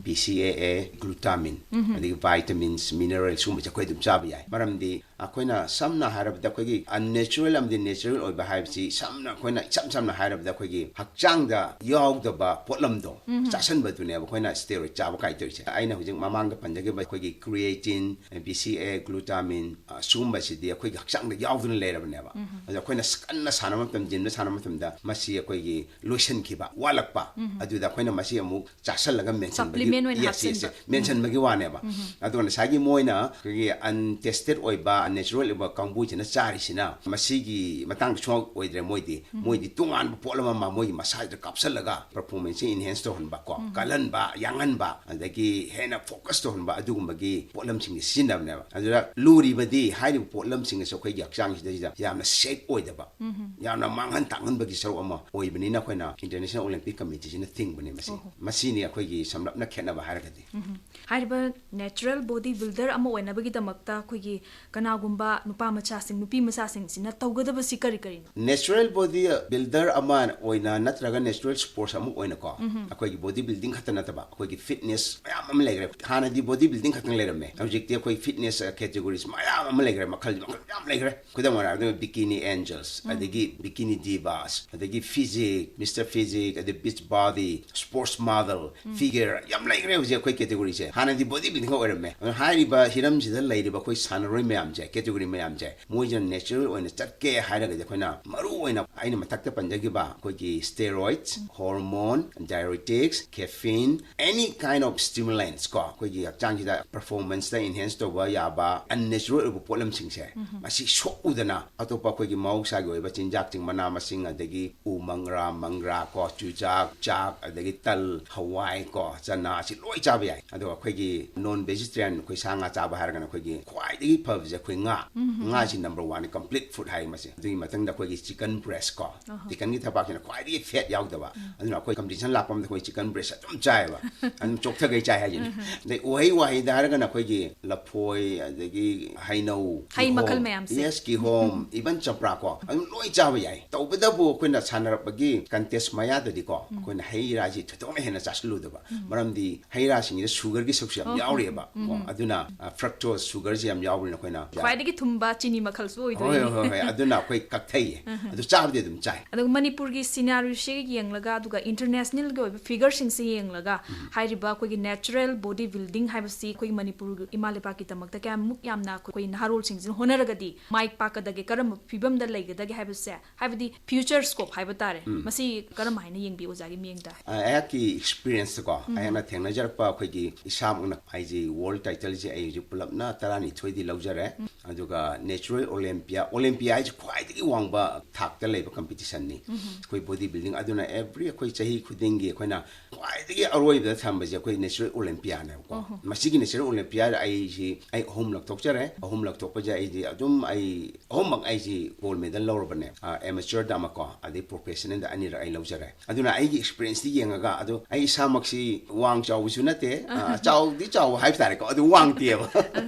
ꯕꯤ ꯁꯤ ꯑꯦ ꯑꯦ, ꯒ꯭ꯂꯨꯇꯥꯃꯤꯟ, ꯑꯗꯒꯤ ꯚꯥꯏꯇꯥꯃꯤꯟꯁ, ꯃꯤꯅꯔꯦꯜ, ꯁꯤꯒꯨꯝꯕꯁꯦ ꯑꯩꯈꯣꯏ ꯑꯗꯨꯝ ꯆꯥꯕ ꯌꯥꯏ꯫ ꯃꯔꯝꯗꯤ ꯑꯩꯈꯣꯏꯅ ꯁꯝꯅ ꯍꯥꯏꯔꯕꯗ, ꯑꯩꯈꯣꯏꯒꯤ unnatural ꯑꯃꯗꯤ natural ꯑꯣꯏꯕ ꯍꯥꯏꯕꯁꯤ, ꯁꯝꯅ, ꯑꯩꯈꯣꯏꯅ ꯏꯁꯝ ꯁꯝꯅ ꯍꯥꯏꯔꯕꯗ, ꯑꯩꯈꯣꯏꯒꯤ ꯍꯛꯆꯥꯡꯗ ꯌꯥꯎꯗꯕ ꯄꯣꯠꯂꯝꯗꯣ ꯆꯥꯁꯟꯕꯗꯨꯅꯦꯕ ꯑꯩꯈꯣꯏꯅ steroid ꯆꯥꯕ ꯀꯥꯏ ꯇꯧꯔꯤꯁꯦ꯫ ꯑꯩꯅ ꯍꯧꯖꯤꯛ ꯃꯃꯥꯡꯗ ꯄꯟꯖꯈꯤꯕ ꯑꯩꯈꯣꯏꯒꯤ creatine, B C A A, glutamine, ꯑ, ꯁꯤꯒꯨꯝꯕꯁꯤꯗꯤ ꯑꯩꯈꯣꯏꯒꯤ ꯍꯛꯆꯥꯡꯗ ꯌꯥꯎꯗꯨꯅ ꯂꯩꯔꯕꯅꯦꯕ꯫ ꯑꯗꯣ ꯑꯩꯈꯣꯏꯅ ꯀꯟꯅ ꯁꯥꯟꯅꯕ ꯃꯇꯝ, ꯖꯤꯝꯗ ꯁꯥꯟꯅꯕ ꯃꯇꯝꯗ ꯃꯁꯤ ꯑꯩꯈꯣꯏꯒꯤ ꯂꯣꯏꯁꯤꯟꯈꯤꯕ, ꯋꯥꯠꯂꯛꯄ, ꯑꯗꯨꯗ ꯑꯩꯈꯣꯏꯅ ꯃꯁꯤ ꯑꯃꯨꯛ ꯆꯥꯁꯜꯂꯒ ꯃꯦꯟꯁꯤꯟꯕꯒꯤ, Supplement ꯑꯣꯏꯅ yes, yes, ꯍꯥꯞꯆꯤꯟꯕ꯫ yes, ꯃꯦꯟꯁꯤꯟꯕꯒꯤ ꯋꯥꯅꯦꯕ꯫ ꯑꯗꯨꯒ ꯉꯁꯥꯏꯒꯤ ꯃꯣꯏꯅ ꯑꯩꯈꯣꯏꯒꯤ untested ꯑꯣꯏꯕ, unnatural ꯑꯣꯏꯕ ꯀꯥꯡꯕꯨꯁꯤꯅ ꯆꯥꯔꯤꯁꯤꯅ ꯃꯁꯤꯒꯤ ꯃꯇꯥꯡꯗ ꯁꯨꯡꯑꯣꯏ ꯑꯣꯏꯗ꯭ꯔꯦ꯫ ꯃꯣꯏꯗꯤ, ꯃꯣꯏꯗꯤ ꯇꯣꯉꯥꯟꯕ ꯄꯣꯠ ꯑꯃ ꯑꯃ ꯃꯣꯏꯒꯤ ꯃꯁꯥꯁꯤꯗ ꯀꯥꯞꯁꯜꯂꯒ performance enhance ꯇꯧꯍꯟꯕ ꯀꯣ, ꯀꯜꯍꯟꯕ, ꯌꯥꯡꯍꯟꯕ, ꯑꯗꯒꯤ ꯍꯦꯟꯅ focus ꯇꯧꯍꯟꯕ, ꯑꯗꯨꯒꯨꯝꯕꯒꯤ ꯄꯣꯠꯂꯝꯁꯤꯡꯁꯦ ꯁꯤꯖꯤꯟꯅꯕꯅꯦꯕ꯫ ꯑꯗꯨꯗ ꯂꯨꯔꯤꯕꯗꯤ ꯍꯥꯏꯔꯤꯕ ꯄꯣꯠꯂꯝꯁꯤꯡ ꯑꯁꯤ ꯑꯩꯈꯣꯏꯒꯤ ꯍꯛꯆꯥꯡꯁꯤꯗꯩꯁꯤꯗ ꯌꯥꯝꯅ safe ꯑꯣꯏꯗꯕ, ꯌꯥꯝꯅ ꯃꯥꯡꯍꯟ ꯇꯥꯛꯍꯟꯕꯒꯤ ꯁꯔꯨꯛ ꯑꯃ ꯑꯣꯏꯕꯅꯤꯅ, ꯑꯩꯈꯣꯏꯅ International Olympic Committeeꯁꯤꯅ ꯊꯤꯡꯕꯅꯦ ꯃꯁꯤ꯫ ꯃꯁꯤꯅꯤ ꯑꯩꯈꯣꯏꯒꯤ ꯁꯝꯂꯞꯅ ꯈꯦꯠꯅꯕ ꯍꯥꯏꯔꯒꯗꯤ꯫ ꯍꯥꯏꯔꯤꯕ natural body builder ꯑꯃ ꯑꯣꯏꯅꯕꯒꯤꯗꯃꯛꯇ ꯑꯩꯈꯣꯏꯒꯤ ꯀꯅꯥꯒꯨꯝꯕ ꯅꯨꯄꯥ ꯃꯆꯥꯁꯤꯡ, ꯅꯨꯄꯤ ꯃꯆꯥꯁꯤꯡꯁꯤꯅ ꯇꯧꯒꯗꯕꯁꯤ ꯀꯔꯤ ꯀꯔꯤꯅꯣ? Natural body builder ꯑꯃ ꯑꯣꯏꯅ ꯅꯠꯇ꯭ꯔꯒ natural sports ꯑꯃ ꯑꯣꯏꯅꯀꯣ, ꯑꯩꯈꯣꯏꯒꯤ body building ꯈꯛꯇ ꯅꯠꯇꯕ, ꯑꯩꯈꯣꯏꯒꯤ fitness ꯃꯌꯥꯝ ꯑꯃ ꯂꯩꯈ꯭ꯔꯦ꯫ ꯍꯥꯟꯅꯗꯤ body building ꯈꯛꯇꯪ ꯂꯩꯔꯝꯃꯦ, ꯍꯧꯖꯤꯛꯇꯤ ꯑꯩꯈꯣꯏ fitness categories ꯃꯌꯥꯝ ꯑꯃ ꯂꯩꯈ꯭ꯔꯦ, ꯃꯈꯜ ꯃꯈꯜ ꯃꯌꯥꯝ ꯂꯩꯈ꯭ꯔꯦ꯫ ꯈꯨꯗꯝ ꯑꯣꯏꯅ ꯍꯥꯏꯔꯕꯗ, bikini angels, ꯑꯗꯒꯤ bikini divas, ꯑꯗꯒꯤ physique, Mister Physique, ꯑꯗꯩ beach body, sports model, figure, ꯌꯥꯝ ꯂꯩꯈ꯭ꯔꯦ ꯍꯧꯖꯤꯛ ꯑꯩꯈꯣꯏ categoryꯁꯦ꯫ ꯍꯥꯟꯅꯗꯤ body building ꯈꯛ ꯑꯣꯏꯔꯝꯃꯦ꯫ ꯑꯗꯨꯅ ꯍꯥꯏꯔꯤꯕ ꯍꯤꯔꯝꯁꯤꯗ ꯂꯩꯔꯤꯕ ꯑꯩꯈꯣꯏ ꯁꯥꯟꯅꯔꯣꯏ ꯃꯌꯥꯝꯁꯦ, ꯀꯦꯇꯦꯒꯣꯔꯤ ꯃꯌꯥꯝꯁꯦ ꯃꯣꯏꯁꯤꯅ ꯅꯦꯆꯔꯦꯜ ꯑꯣꯏꯅ ꯆꯠꯀꯦ ꯍꯥꯏꯔꯒꯗꯤ ꯑꯩꯈꯣꯏꯅ ꯃꯔꯨ ꯑꯣꯏꯅ ꯑꯩꯅ ꯃꯊꯛꯇ ꯄꯟꯖꯈꯤꯕ ꯑꯩꯈꯣꯏꯒꯤ steroids, hormone, diuretics, caffeine, any kind of stimulants ꯀꯣ, ꯑꯩꯈꯣꯏꯒꯤ ꯍꯛꯆꯥꯡꯁꯤꯗ ꯄꯔꯐꯣꯔꯃꯦꯟꯁꯇ ꯏꯟꯍꯦꯟꯁ ꯇꯧꯕ ꯌꯥꯕ ꯑꯟꯅꯦꯆꯔꯦꯜ ꯑꯣꯏꯕ ꯄꯣꯠꯂꯝꯁꯤꯡꯁꯦ ꯃꯁꯤ ꯁꯣꯛꯎꯗꯅ ꯑꯇꯣꯞꯄ ꯑꯩꯈꯣꯏꯒꯤ ꯃꯍꯧꯁꯥꯒꯤ ꯑꯣꯏꯕ ꯆꯤꯟꯖꯥꯛꯁꯤꯡ, ꯃꯅꯥ ꯃꯁꯤꯡ, ꯑꯗꯒꯤ ꯎ ꯃꯪꯒ꯭ꯔꯥ, ꯃꯪꯒ꯭ꯔꯥ ꯀꯣ, ꯆꯨꯖꯥꯛ, ꯆꯥꯛ, ꯑꯗꯒꯤ ꯇꯜ, ꯍꯋꯥꯏ ꯀꯣ, ꯆꯅꯥ, ꯑꯁꯤ ꯂꯣꯏ ꯆꯥꯕ ꯌꯥꯏ꯫ ꯑꯗꯣ ꯑꯩꯈꯣꯏꯒꯤ ꯅꯣꯟ ꯚꯦꯖꯤꯇꯦꯔꯤꯌꯟ, ꯑꯩꯈꯣꯏ ꯁꯥ ꯉꯥ ꯆꯥꯕ ꯍꯥꯏꯔꯒꯅ ꯑꯩꯈꯣꯏꯒꯤ ꯈ꯭ꯋꯥꯏꯗꯒꯤ ꯐꯕꯁꯦ ꯑꯩꯈꯣꯏ ꯉꯥ꯫ ꯉꯥꯁꯤ ꯅꯝꯕꯔ ꯋꯥꯟꯅꯤ, ꯀꯝꯄ꯭ꯂꯤꯠ ꯐꯨꯗ ꯍꯥꯏ ꯃꯁꯦ꯫ ꯑꯗꯨꯒꯤ ꯃꯊꯪꯗ ꯑꯩꯈꯣꯏꯒꯤ ꯆꯤꯀꯟ ꯕ꯭ꯔꯦꯁ ꯀꯣ, ꯆꯤꯀꯟꯒꯤ ꯊꯕꯥꯛꯁꯤꯅ ꯈ꯭ꯋꯥꯏꯗꯒꯤ ꯐꯦꯠ ꯌꯥꯎꯗꯕ꯫ ꯑꯗꯨꯅ ꯑꯩꯈꯣꯏ ꯀꯝꯄꯤꯇꯤꯁꯟ ꯂꯥꯛꯄ ꯃꯇꯝꯗ ꯑꯩꯈꯣꯏ ꯆꯤꯀꯟ ꯕ꯭ꯔꯦꯁ ꯑꯗꯨꯝ ꯆꯥꯏꯌꯦꯕ꯫ ꯑꯗꯨꯝ ꯆꯣꯛꯊꯈꯩ ꯆꯥꯏ ꯍꯥꯏꯁꯤꯅꯤ꯫ ꯑꯗꯩ ꯎꯍꯩ ꯋꯥꯍꯩꯗ ꯍꯥꯏꯔꯒꯅ ꯑꯩꯈꯣꯏꯒꯤ ꯂꯐꯣꯏ, ꯑꯗꯒꯤ ꯍꯩꯅꯧ, ꯍꯩ ꯃꯈꯜ ꯀꯤꯍꯣꯝ, ꯃꯌꯥꯝꯁꯦ꯫ ꯌꯦꯁ, ꯀꯤꯍꯣꯝ, ꯏꯚꯟ ꯆꯝꯄ꯭ꯔꯥ ꯀꯣ, ꯑꯗꯨꯝ ꯂꯣꯏ ꯆꯥꯕ ꯌꯥꯏ꯫ ꯇꯧꯕꯇꯕꯨ ꯑꯩꯈꯣꯏꯅ ꯁꯥꯟꯅꯔꯛꯄꯒꯤ ꯀꯟꯇꯦꯁ ꯃꯌꯥꯗꯗꯤꯀꯣ, ꯑꯩꯈꯣꯏꯅ ꯍꯩ ꯔꯥꯁꯤ ꯊꯣꯏꯗꯣꯛꯅ ꯍꯦꯟꯅ ꯆꯥꯁꯤꯜꯂꯨꯗꯕ꯫ ꯃꯔꯝꯗꯤ ꯍꯩ ꯔꯥꯁꯤꯡꯁꯤꯗ ꯁꯨꯒꯔꯒꯤ ꯁꯔꯨꯛꯁꯦ ꯌꯥꯝ ꯌꯥꯎꯔꯤꯑꯕ ꯀꯣ꯫ ꯑꯗꯨꯅ ꯐ꯭ꯔꯛꯇꯣꯁ ꯁꯨꯒꯔꯁꯦ ꯌꯥꯝ ꯌꯥꯎꯕꯅꯤꯅ ꯑꯩꯈꯣꯏꯅ ꯈ꯭ꯋꯥꯏꯗꯒꯤ ꯊꯨꯝꯕ ꯆꯤꯅꯤ ꯃꯈꯜꯁꯨ ꯍꯣꯏ ꯑꯣꯏꯗꯣꯏꯅꯤ꯫ ꯍꯣꯏ ꯍꯣꯏ, ꯑꯗꯨꯅ ꯑꯩꯈꯣꯏ ꯀꯛꯊꯩꯌꯦ꯫ ꯑꯗꯨ ꯆꯥꯕꯗꯤ ꯑꯗꯨꯝ ꯆꯥꯏ꯫ ꯑꯗꯨꯒ ꯃꯅꯤꯄꯨꯔꯒꯤ ꯁꯤꯅꯥꯔꯤꯁꯤꯒ ꯌꯦꯡꯂꯒ, ꯑꯗꯨꯒ ꯏꯟꯇꯔꯅꯦꯁꯅꯦꯜꯒꯤ ꯑꯣꯏꯕ ꯐꯤꯒꯔꯁꯤꯡꯁꯦ ꯌꯦꯡꯂꯒ, ꯍꯥꯏꯔꯤꯕ ꯑꯩꯈꯣꯏꯒꯤ ꯅꯦꯆꯔꯦꯜ ꯕꯣꯗꯤ ꯕꯤꯜꯗꯤꯡ ꯍꯥꯏꯕꯁꯤ ꯑꯩꯈꯣꯏꯒꯤ ꯃꯅꯤꯄꯨꯔ ꯏꯃꯥ ꯂꯩꯕꯥꯛꯀꯤꯗꯃꯛꯇ ꯀꯌꯥꯃꯨꯛ ꯌꯥꯝꯅ ꯑꯩꯈꯣꯏ ꯅꯍꯥꯔꯣꯜꯁꯤꯡꯁꯤꯅ ꯍꯣꯠꯅꯔꯒꯗꯤ ꯃꯥꯏ ꯄꯥꯛꯀꯗꯒꯦ, ꯀꯔꯝꯕ ꯐꯤꯕꯝꯗ ꯂꯩꯒꯗꯒꯦ ꯍꯥꯏꯕꯁꯦ, ꯍꯥꯏꯕꯗꯤ ꯐ꯭ꯌꯨꯆꯔ ꯁ꯭ꯀꯣꯞ ꯍꯥꯏꯕ ꯇꯥꯔꯦ, ꯃꯁꯤ ꯀꯔꯝ ꯍꯥꯏꯅ ꯌꯦꯡꯕꯤ ꯑꯣꯖꯥꯒꯤ ꯃꯤꯠꯌꯦꯡꯗ? ꯑꯩꯍꯥꯛꯀꯤ ꯑꯦꯛꯁꯄꯤꯔꯤꯌꯦꯟꯁꯇꯀꯣ, ꯑꯩꯍꯥꯛꯅ ꯊꯦꯡꯅꯖꯔꯛꯄ ꯑꯩꯈꯣꯏꯒꯤ ꯏꯁꯥꯃꯛꯅ ꯑꯩꯁꯦ ꯋꯥꯔꯜ ꯇꯥꯏꯇꯜꯁꯦ ꯑꯩ ꯍꯧꯖꯤꯛ ꯄꯨꯂꯞꯅ ꯇꯔꯥꯅꯤꯊꯣꯏꯗꯤ ꯂꯧꯖꯔꯦ꯫ ꯑꯗꯨꯒ ꯅꯦꯆꯔꯦꯜ ꯑꯣꯂꯦꯝꯄꯤꯌꯥ, ꯑꯣꯂꯦꯝꯄꯤꯌꯥ ꯍꯥꯏꯁꯦ ꯈ꯭ꯋꯥꯏꯗꯒꯤ ꯋꯥꯡꯕ ꯊꯥꯛꯇ ꯂꯩꯕ ꯀꯝꯄꯤꯇꯤꯁꯟꯅꯤ ꯑꯩꯈꯣꯏ ꯕꯣꯗꯤ ꯕꯤꯜꯗꯤꯡ꯫ ꯑꯗꯨꯅ ꯑꯦꯚ꯭ꯔꯤ ꯑꯩꯈꯣꯏ ꯆꯍꯤ ꯈꯨꯗꯤꯡꯒꯤ ꯑꯩꯈꯣꯏꯅ ꯈ꯭ꯋꯥꯏꯗꯒꯤ ꯑꯔꯣꯏꯕꯗ ꯊꯝꯕꯁꯦ ꯑꯩꯈꯣꯏ ꯅꯦꯆꯔꯦꯜ ꯑꯣꯂꯦꯝꯄꯤꯌꯥꯅꯦꯕꯀꯣ꯫ ꯃꯁꯤꯒꯤ ꯅꯦꯆꯔꯦꯜ ꯑꯣꯂꯦꯝꯄꯤꯌꯥꯗ ꯑꯩꯁꯤ ꯑꯩ ꯑꯍꯨꯝ ꯂꯧꯊꯣꯛꯆꯔꯦ꯫ ꯑꯍꯨꯝ ꯂꯧꯊꯣꯛꯄꯁꯦ ꯑꯩꯗꯤ ꯑꯗꯨꯝ ꯑꯩ ꯑꯍꯨꯝꯃꯛ ꯑꯩꯁꯤ ꯒꯣꯜ ꯃꯦꯗꯜ ꯂꯧꯔꯕꯅꯦ, ꯑꯦꯃꯦꯆꯔꯗ ꯑꯃꯀꯣ, ꯑꯗꯩ ꯄ꯭ꯔꯣꯐꯦꯁꯅꯦꯜꯗ ꯑꯅꯤꯔꯛ ꯑꯩ ꯂꯧꯖꯔꯦ꯫ ꯑꯗꯨꯅ ꯑꯩꯒꯤ ꯑꯦꯛꯁꯄꯤꯔꯤꯌꯦꯟꯁꯇꯤ ꯌꯦꯡꯉꯒ, ꯑꯗꯣ ꯑꯩ ꯏꯁꯥꯃꯛꯁꯤ ꯋꯥꯡ ꯆꯥꯎꯕꯁꯨ ꯅꯠꯇꯦ, ꯑ, ꯆꯥꯎꯗꯤ ꯆꯥꯎꯕ ꯍꯥꯏꯕ ꯇꯥꯔꯦꯀꯣ, ꯑꯗꯨ ꯋꯥꯡꯗꯦꯕ꯫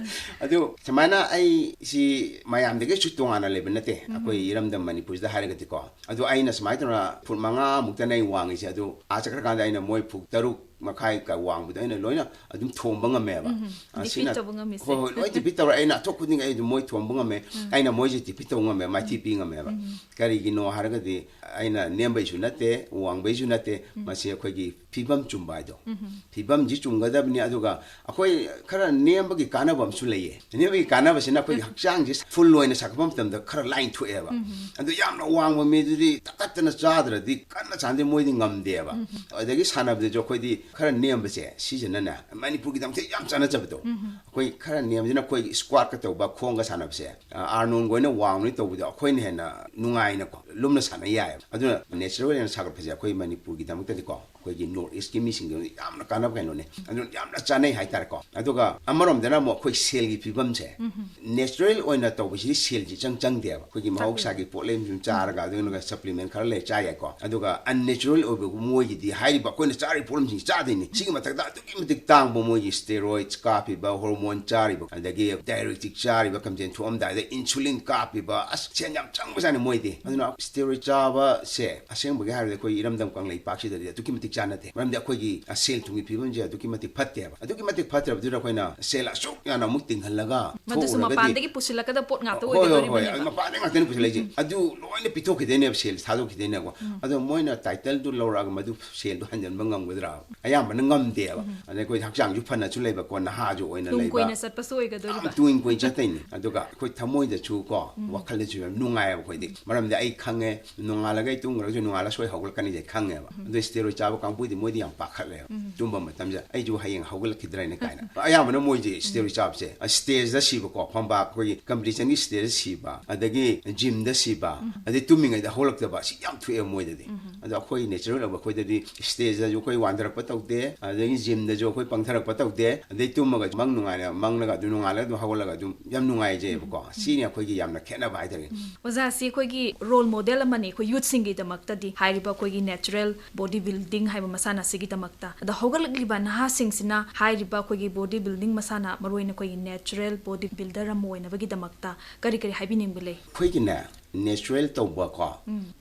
ꯑꯗꯨ ꯁꯨꯃꯥꯏꯅ ꯑꯩꯁꯤ ꯃꯌꯥꯝꯗꯒꯤꯁꯨ ꯇꯣꯉꯥꯟꯅ ꯂꯩꯕ ꯅꯠꯇꯦ ꯑꯩꯈꯣꯏ ꯏꯔꯝꯗꯝ ꯃꯅꯤꯄꯨꯔꯁꯤꯗ ꯍꯥꯏꯔꯒꯗꯤꯀꯣ꯫ ꯑꯗꯨ ꯑꯩꯅ ꯁꯨꯃꯥꯏꯅ ꯇꯧꯅ ꯐꯨꯠ ꯃꯉꯥꯃꯨꯛꯇꯅꯦ ꯑꯩ ꯋꯥꯡꯉꯤꯁꯦ꯫ ꯑꯗꯨ ꯑꯥ ꯆꯠꯈ꯭ꯔꯀꯥꯟꯗ ꯑꯩꯅ ꯃꯣꯏ ꯐꯨꯠ ꯇꯔꯨꯛ ꯃꯈꯥꯏ ꯀ ꯋꯥꯡꯕꯗꯣ ꯑꯩꯅ ꯂꯣꯏꯅ ꯑꯗꯨꯝ ꯊꯣꯝꯕ ꯉꯝꯃꯦꯕ꯫ ꯑ, Defeat ꯁꯤꯅ ꯇꯧꯕ ꯉꯝꯃꯤꯁꯦ꯫ ꯍꯣꯏ, ꯍꯣꯏ, ꯂꯣꯏ defeat ꯇꯧꯔꯦ꯫ ꯑꯩꯅ ꯑꯊꯣꯛ ꯈꯨꯗꯤꯡ ꯑꯩ ꯑꯗꯨꯝ ꯃꯣꯏ ꯊꯣꯝꯕ ꯉꯝꯃꯦ꯫ ꯑꯩꯅ ꯃꯣꯏꯁꯦ defeat ꯇꯧꯕ ꯉꯝꯃꯦ, ꯃꯥꯏꯊꯤ ꯄꯤ ꯉꯝꯃꯦꯕ꯫ ꯀꯔꯤꯒꯤꯅꯣ ꯍꯥꯏꯔꯒꯗꯤ ꯑꯩꯅ ꯅꯦꯝꯕꯩꯁꯨ ꯅꯠꯇꯦ, ꯋꯥꯡꯕꯩꯁꯨ ꯅꯠꯇꯦ, ꯃꯁꯤ ꯑꯩꯈꯣꯏꯒꯤ ꯐꯤꯕꯝ ꯆꯨꯝꯕ ꯍꯥꯏꯗꯣ꯫ ꯐꯤꯕꯝꯁꯤ ꯆꯨꯝꯒꯗꯕꯅꯤ꯫ ꯑꯗꯨꯒ ꯑꯩꯈꯣꯏ ꯈꯔ ꯅꯦꯝꯕꯒꯤ ꯀꯥꯟꯅꯕ ꯑꯃꯁꯨ ꯂꯩꯌꯦ꯫ ꯅꯦꯝꯕꯒꯤ ꯀꯥꯟꯅꯕꯁꯤꯅ ꯑꯩꯈꯣꯏꯒꯤ ꯍꯛꯆꯥꯡꯁꯦ full ꯑꯣꯏꯅ ꯁꯥꯒꯠꯄ ꯃꯇꯝꯗ ꯈꯔ ꯂꯥꯏꯅ ꯊꯣꯛꯑꯦꯕ꯫ ꯑꯗꯨ ꯌꯥꯝꯅ ꯋꯥꯡꯕ ꯃꯤꯗꯨꯗꯤ ꯇꯥꯀꯠꯇꯅ ꯆꯥꯗ꯭ꯔꯗꯤ, ꯀꯟꯅ ꯆꯥꯟꯗꯤ ꯃꯣꯏꯗꯤ ꯉꯝꯗꯦꯕ꯫ ꯑꯗꯒꯤ ꯁꯥꯟꯅꯕꯗꯁꯨ ꯑꯩꯈꯣꯏꯗꯤ ꯈꯔ ꯅꯦꯝꯕꯁꯦ ꯁꯤꯁꯤꯅꯅꯦ ꯃꯅꯤꯄꯨꯔꯒꯤꯗꯃꯛꯇ ꯌꯥꯝ ꯆꯥꯟꯅꯖꯕꯗꯣ꯫ ꯑꯩꯈꯣꯏ ꯈꯔ ꯅꯦꯝꯕꯁꯤꯅ ꯑꯩꯈꯣꯏꯒꯤ squatꯀ ꯇꯧꯕ, ꯈꯣꯡꯒ ꯁꯥꯟꯅꯕꯁꯦ, ꯑꯥꯔꯅꯣꯜꯒ ꯑꯣꯏꯅ ꯋꯥꯡꯅ ꯇꯧꯕꯗꯣ ꯑꯩꯈꯣꯏꯅ ꯍꯦꯟꯅ ꯅꯨꯡꯉꯥꯏꯅꯀꯣ ꯂꯨꯝꯅ ꯁꯥꯟꯅ ꯌꯥꯏꯑꯕ꯫ ꯑꯗꯨꯅ natural ꯑꯣꯏꯅ ꯁꯥꯒꯠꯄꯁꯦ ꯑꯩꯈꯣꯏ ꯃꯅꯤꯄꯨꯔꯒꯤꯗꯃꯛꯇꯗꯤꯀꯣ, ꯑꯩꯈꯣꯏꯒꯤ North Eastꯀꯤ ꯃꯤꯁꯤꯡꯒꯤꯗꯃꯛꯇ ꯌꯥꯝꯅ ꯀꯥꯟꯅꯕ ꯀꯩꯅꯣꯅꯦ꯫ ꯑꯗꯨꯅ ꯌꯥꯝꯅ ꯆꯥꯅꯩ ꯍꯥꯏꯇꯥꯔꯦꯀꯣ꯫ ꯑꯗꯨꯒ ꯑꯃꯔꯣꯝꯗꯅ ꯑꯃꯨꯛ ꯑꯩꯈꯣꯏ ꯁꯦꯜꯒꯤ ꯐꯤꯕꯝꯁꯦ, natural ꯑꯣꯏꯅ ꯇꯧꯕꯁꯤꯗꯤ ꯁꯦꯜꯁꯤ ꯏꯆꯪ ꯆꯪꯗꯦꯕ꯫ ꯑꯩꯈꯣꯏꯒꯤ ꯃꯍꯧꯁꯥꯒꯤ ꯄꯣꯠꯂꯩ ꯁꯨꯝ ꯆꯥꯔꯒ, ꯑꯗꯨꯒ supplement ꯈꯔ ꯂꯩ ꯆꯥ ꯌꯥꯏꯀꯣ꯫ ꯑꯗꯨꯒ unnaturally ꯑꯣꯏꯕ ꯃꯣꯏꯒꯤꯗꯤ ꯍꯥꯏꯔꯤꯕ ꯑꯩꯈꯣꯏꯅ ꯆꯥꯔꯤꯕ ꯄꯣꯠꯂꯝꯁꯤꯡꯁꯤ ꯆꯥꯗꯣꯏꯅꯤ꯫ ꯁꯤꯒꯤ ꯃꯊꯛꯇ ꯑꯗꯨꯛꯀꯤ ꯃꯇꯤꯛ ꯇꯥꯡꯕ ꯃꯣꯏꯒꯤ steroids ꯀꯥꯞꯄꯤꯕ, hormone ꯆꯥꯔꯤꯕ, ꯑꯗꯒꯤ diuretic ꯆꯥꯔꯤꯕ, ꯀꯝꯖꯦꯟ ꯊꯣꯛꯑꯝꯗꯥꯏꯗ insulin ꯀꯥꯞꯄꯤꯕ, ꯑꯁ, ꯁꯦꯟ ꯌꯥꯝ ꯆꯪꯕꯖꯥꯠꯅꯤ ꯃꯣꯏꯗꯤ꯫ ꯑꯗꯨꯅ steroid ꯆꯥꯕꯁꯦ ꯑꯁꯦꯡꯕꯒꯤ ꯍꯥꯏꯔꯗꯤ ꯑꯩꯈꯣꯏ ꯏꯔꯝꯗꯝ ꯀꯪꯂꯩꯄꯥꯛꯁꯤꯗꯗꯤ ꯑꯗꯨꯛꯀꯤ ꯃꯇꯤꯛ ꯆꯥꯟꯅꯗꯦ꯫ ꯃꯔꯝꯗꯤ ꯑꯩꯈꯣꯏꯒꯤ, ꯑ, ꯁꯦꯜ ꯊꯨꯝꯒꯤ ꯐꯤꯕꯝꯁꯦ ꯑꯗꯨꯛꯀꯤ ꯃꯇꯤꯛ ꯐꯠꯇꯦꯕ꯫ ꯑꯗꯨꯛꯀꯤ ꯃꯇꯤꯛ ꯐꯠꯇ꯭ꯔꯕꯗꯨꯗ ꯑꯩꯈꯣꯏꯅ ꯁꯦꯜ ꯑꯁꯨꯛ ꯌꯥꯝꯅ ꯑꯃꯨꯛ ꯇꯤꯡꯍꯜꯂꯒ ꯃꯗꯨꯁꯨ ꯊꯣꯛꯎꯔꯒꯗꯤ ꯃꯄꯥꯟꯗꯒꯤ ꯄꯨꯁꯤꯜꯂꯛꯀꯗꯕ ꯄꯣꯠ ꯉꯥꯛꯇ ꯍꯣꯏ, ꯍꯣꯏ, ꯍꯣꯏ, ꯑꯣꯏꯒꯗꯧꯔꯤꯕꯅꯤꯅ꯫ ꯃꯄꯥꯟꯗꯒꯤ ꯉꯥꯛꯇꯅꯤ ꯄꯨꯁꯤꯜꯂꯛꯏꯁꯦ꯫ ꯑꯗꯨ ꯂꯣꯏꯅ ꯄꯤꯊꯣꯛꯈꯤꯗꯣꯏꯅꯦꯕ, ꯁꯦꯜ ꯊꯥꯗꯣꯛꯈꯤꯗꯣꯏꯅꯦꯕ꯫ ꯑꯗꯣ ꯃꯣꯏꯅ title ꯗꯨ ꯂꯧꯔꯛꯑꯒ ꯃꯗꯨ ꯁꯦꯜꯗꯣ ꯍꯟꯖꯤꯟꯕ ꯉꯝꯒꯗ꯭ꯔꯥ? ꯑꯌꯥꯝꯕꯅ ꯉꯝꯗꯦꯕ꯫ ꯑꯗꯩ ꯑꯩꯈꯣꯏ ꯍꯛꯆꯥꯡꯁꯨ ꯐꯅꯁꯨ ꯂꯩꯕꯀꯣ, ꯅꯍꯥꯁꯨ ꯑꯣꯏꯅ ꯇꯨꯡ ꯂꯩꯕ꯫ ꯀꯣꯏꯅ ꯆꯠꯄꯁꯨ ꯑꯣꯏꯒꯗꯧꯔꯤꯕ꯫ ꯌꯥꯝ ꯇꯨꯡ ꯀꯣꯏꯅ ꯆꯠꯇꯣꯏꯅꯤ꯫ ꯑꯗꯨꯒ ꯑꯩꯈꯣꯏ ꯊꯃꯣꯏꯗꯁꯨ ꯀꯣ, ꯋꯥꯈꯜꯗꯁꯨ ꯌꯥꯝ ꯅꯨꯡꯉꯥꯏꯑꯕ ꯑꯩꯈꯣꯏꯗꯤ꯫ ꯃꯔꯝꯗꯤ ꯑꯩ ꯈꯪꯉꯦ, ꯅꯣꯡꯉꯥꯜꯂꯒ ꯑꯩ ꯇꯨꯝꯈ꯭ꯔꯒꯁꯨ ꯅꯣꯡꯉꯥꯜꯂꯒ ꯁꯣꯏ ꯍꯧꯒꯠꯂꯛꯀꯅꯤꯁꯦ ꯈꯪꯉꯦꯕ꯫ ꯑꯗꯣ steroid ꯆꯥꯕ ꯀꯥꯡꯕꯨꯗꯤ ꯃꯣꯏꯗꯤ ꯌꯥꯝ ꯄꯥꯈꯠꯂꯦꯕ꯫ ꯇꯨꯝꯕ ꯃꯇꯝꯁꯤꯗ ꯑꯩꯁꯨ ꯍꯌꯦꯡ ꯍꯧꯒꯠꯂꯛꯈꯤꯗ꯭ꯔꯥ ꯍꯥꯏꯅ ꯀꯥꯏꯅ꯫ ꯑꯌꯥꯝꯕꯅ ꯃꯣꯏꯁꯦ steroid ꯆꯥꯕꯁꯦ, ꯑ, stageꯗ ꯁꯤꯕꯀꯣ, ꯐꯝꯕꯥꯛ ꯑꯩꯈꯣꯏꯒꯤ competitionꯒꯤ stageꯗ ꯁꯤꯕ, ꯑꯗꯒꯤ gymꯗ ꯁꯤꯕ, ꯑꯗꯩ ꯇꯨꯝꯃꯤꯉꯩꯗ ꯍꯧꯒꯠꯂꯛꯇꯕ, ꯁꯤ ꯌꯥꯝ ꯊꯣꯛꯑꯦꯕ ꯃꯣꯏꯗꯗꯤ꯫ ꯑꯗꯣ ꯑꯩꯈꯣꯏ natural ꯑꯣꯏꯕ ꯑꯩꯈꯣꯏꯗꯗꯤ stageꯗꯁꯨ ꯑꯩꯈꯣꯏ ꯋꯥꯟꯊꯔꯛꯄ ꯇꯧꯗꯦ, ꯑꯗꯒꯤ gymꯗꯁꯨ ꯑꯩꯈꯣꯏ ꯄꯪꯊꯔꯛꯄ ꯇꯧꯗꯦ, ꯑꯗꯩ ꯇꯨꯝꯃꯒ ꯃꯪ ꯅꯨꯡꯉꯥꯏꯅ ꯃꯪꯂꯒ ꯑꯗꯨꯝ ꯅꯣꯡꯉꯥꯜꯂꯒ ꯑꯗꯨꯝ ꯍꯧꯒꯠꯂꯒ ꯑꯗꯨꯝ ꯌꯥꯝ ꯅꯨꯡꯉꯥꯏꯖꯩꯑꯕꯀꯣ꯫ ꯁꯤꯅꯤ ꯑꯩꯈꯣꯏꯒꯤ ꯌꯥꯝꯅ ꯈꯦꯠꯅꯕ ꯍꯥꯏꯇꯥꯔꯦ꯫ ꯑꯣꯖꯥꯁꯤ ꯑꯩꯈꯣꯏꯒꯤ role model ꯑꯃꯅꯤ ꯑꯩꯈꯣꯏ youthꯁꯤꯡꯒꯤꯗꯃꯛꯇꯗꯤ, ꯍꯥꯏꯔꯤꯕ ꯑꯩꯈꯣꯏꯒꯤ natural body building ꯍꯥꯏꯕ ꯃꯁꯥꯟꯅ ꯑꯁꯤꯒꯤꯗꯃꯛꯇ꯫ ꯑꯗꯣ ꯍꯧꯒꯠꯂꯛꯂꯤꯕ ꯅꯍꯥꯁꯤꯡꯁꯤꯅ ꯍꯥꯏꯔꯤꯕ ꯑꯩꯈꯣꯏꯒꯤ body building ꯃꯁꯥꯟꯅ, ꯃꯔꯨꯑꯣꯏꯅ ꯑꯩꯈꯣꯏꯒꯤ natural body builder ꯑꯃ ꯑꯣꯏꯅꯕꯒꯤꯗꯃꯛꯇ ꯀꯔꯤ ꯀꯔꯤ ꯍꯥꯏꯕꯤꯅꯤꯡꯕ ꯂꯩ? ꯑꯩꯈꯣꯏꯒꯤꯅꯦ, natural ꯇꯧꯕ ꯀꯣ,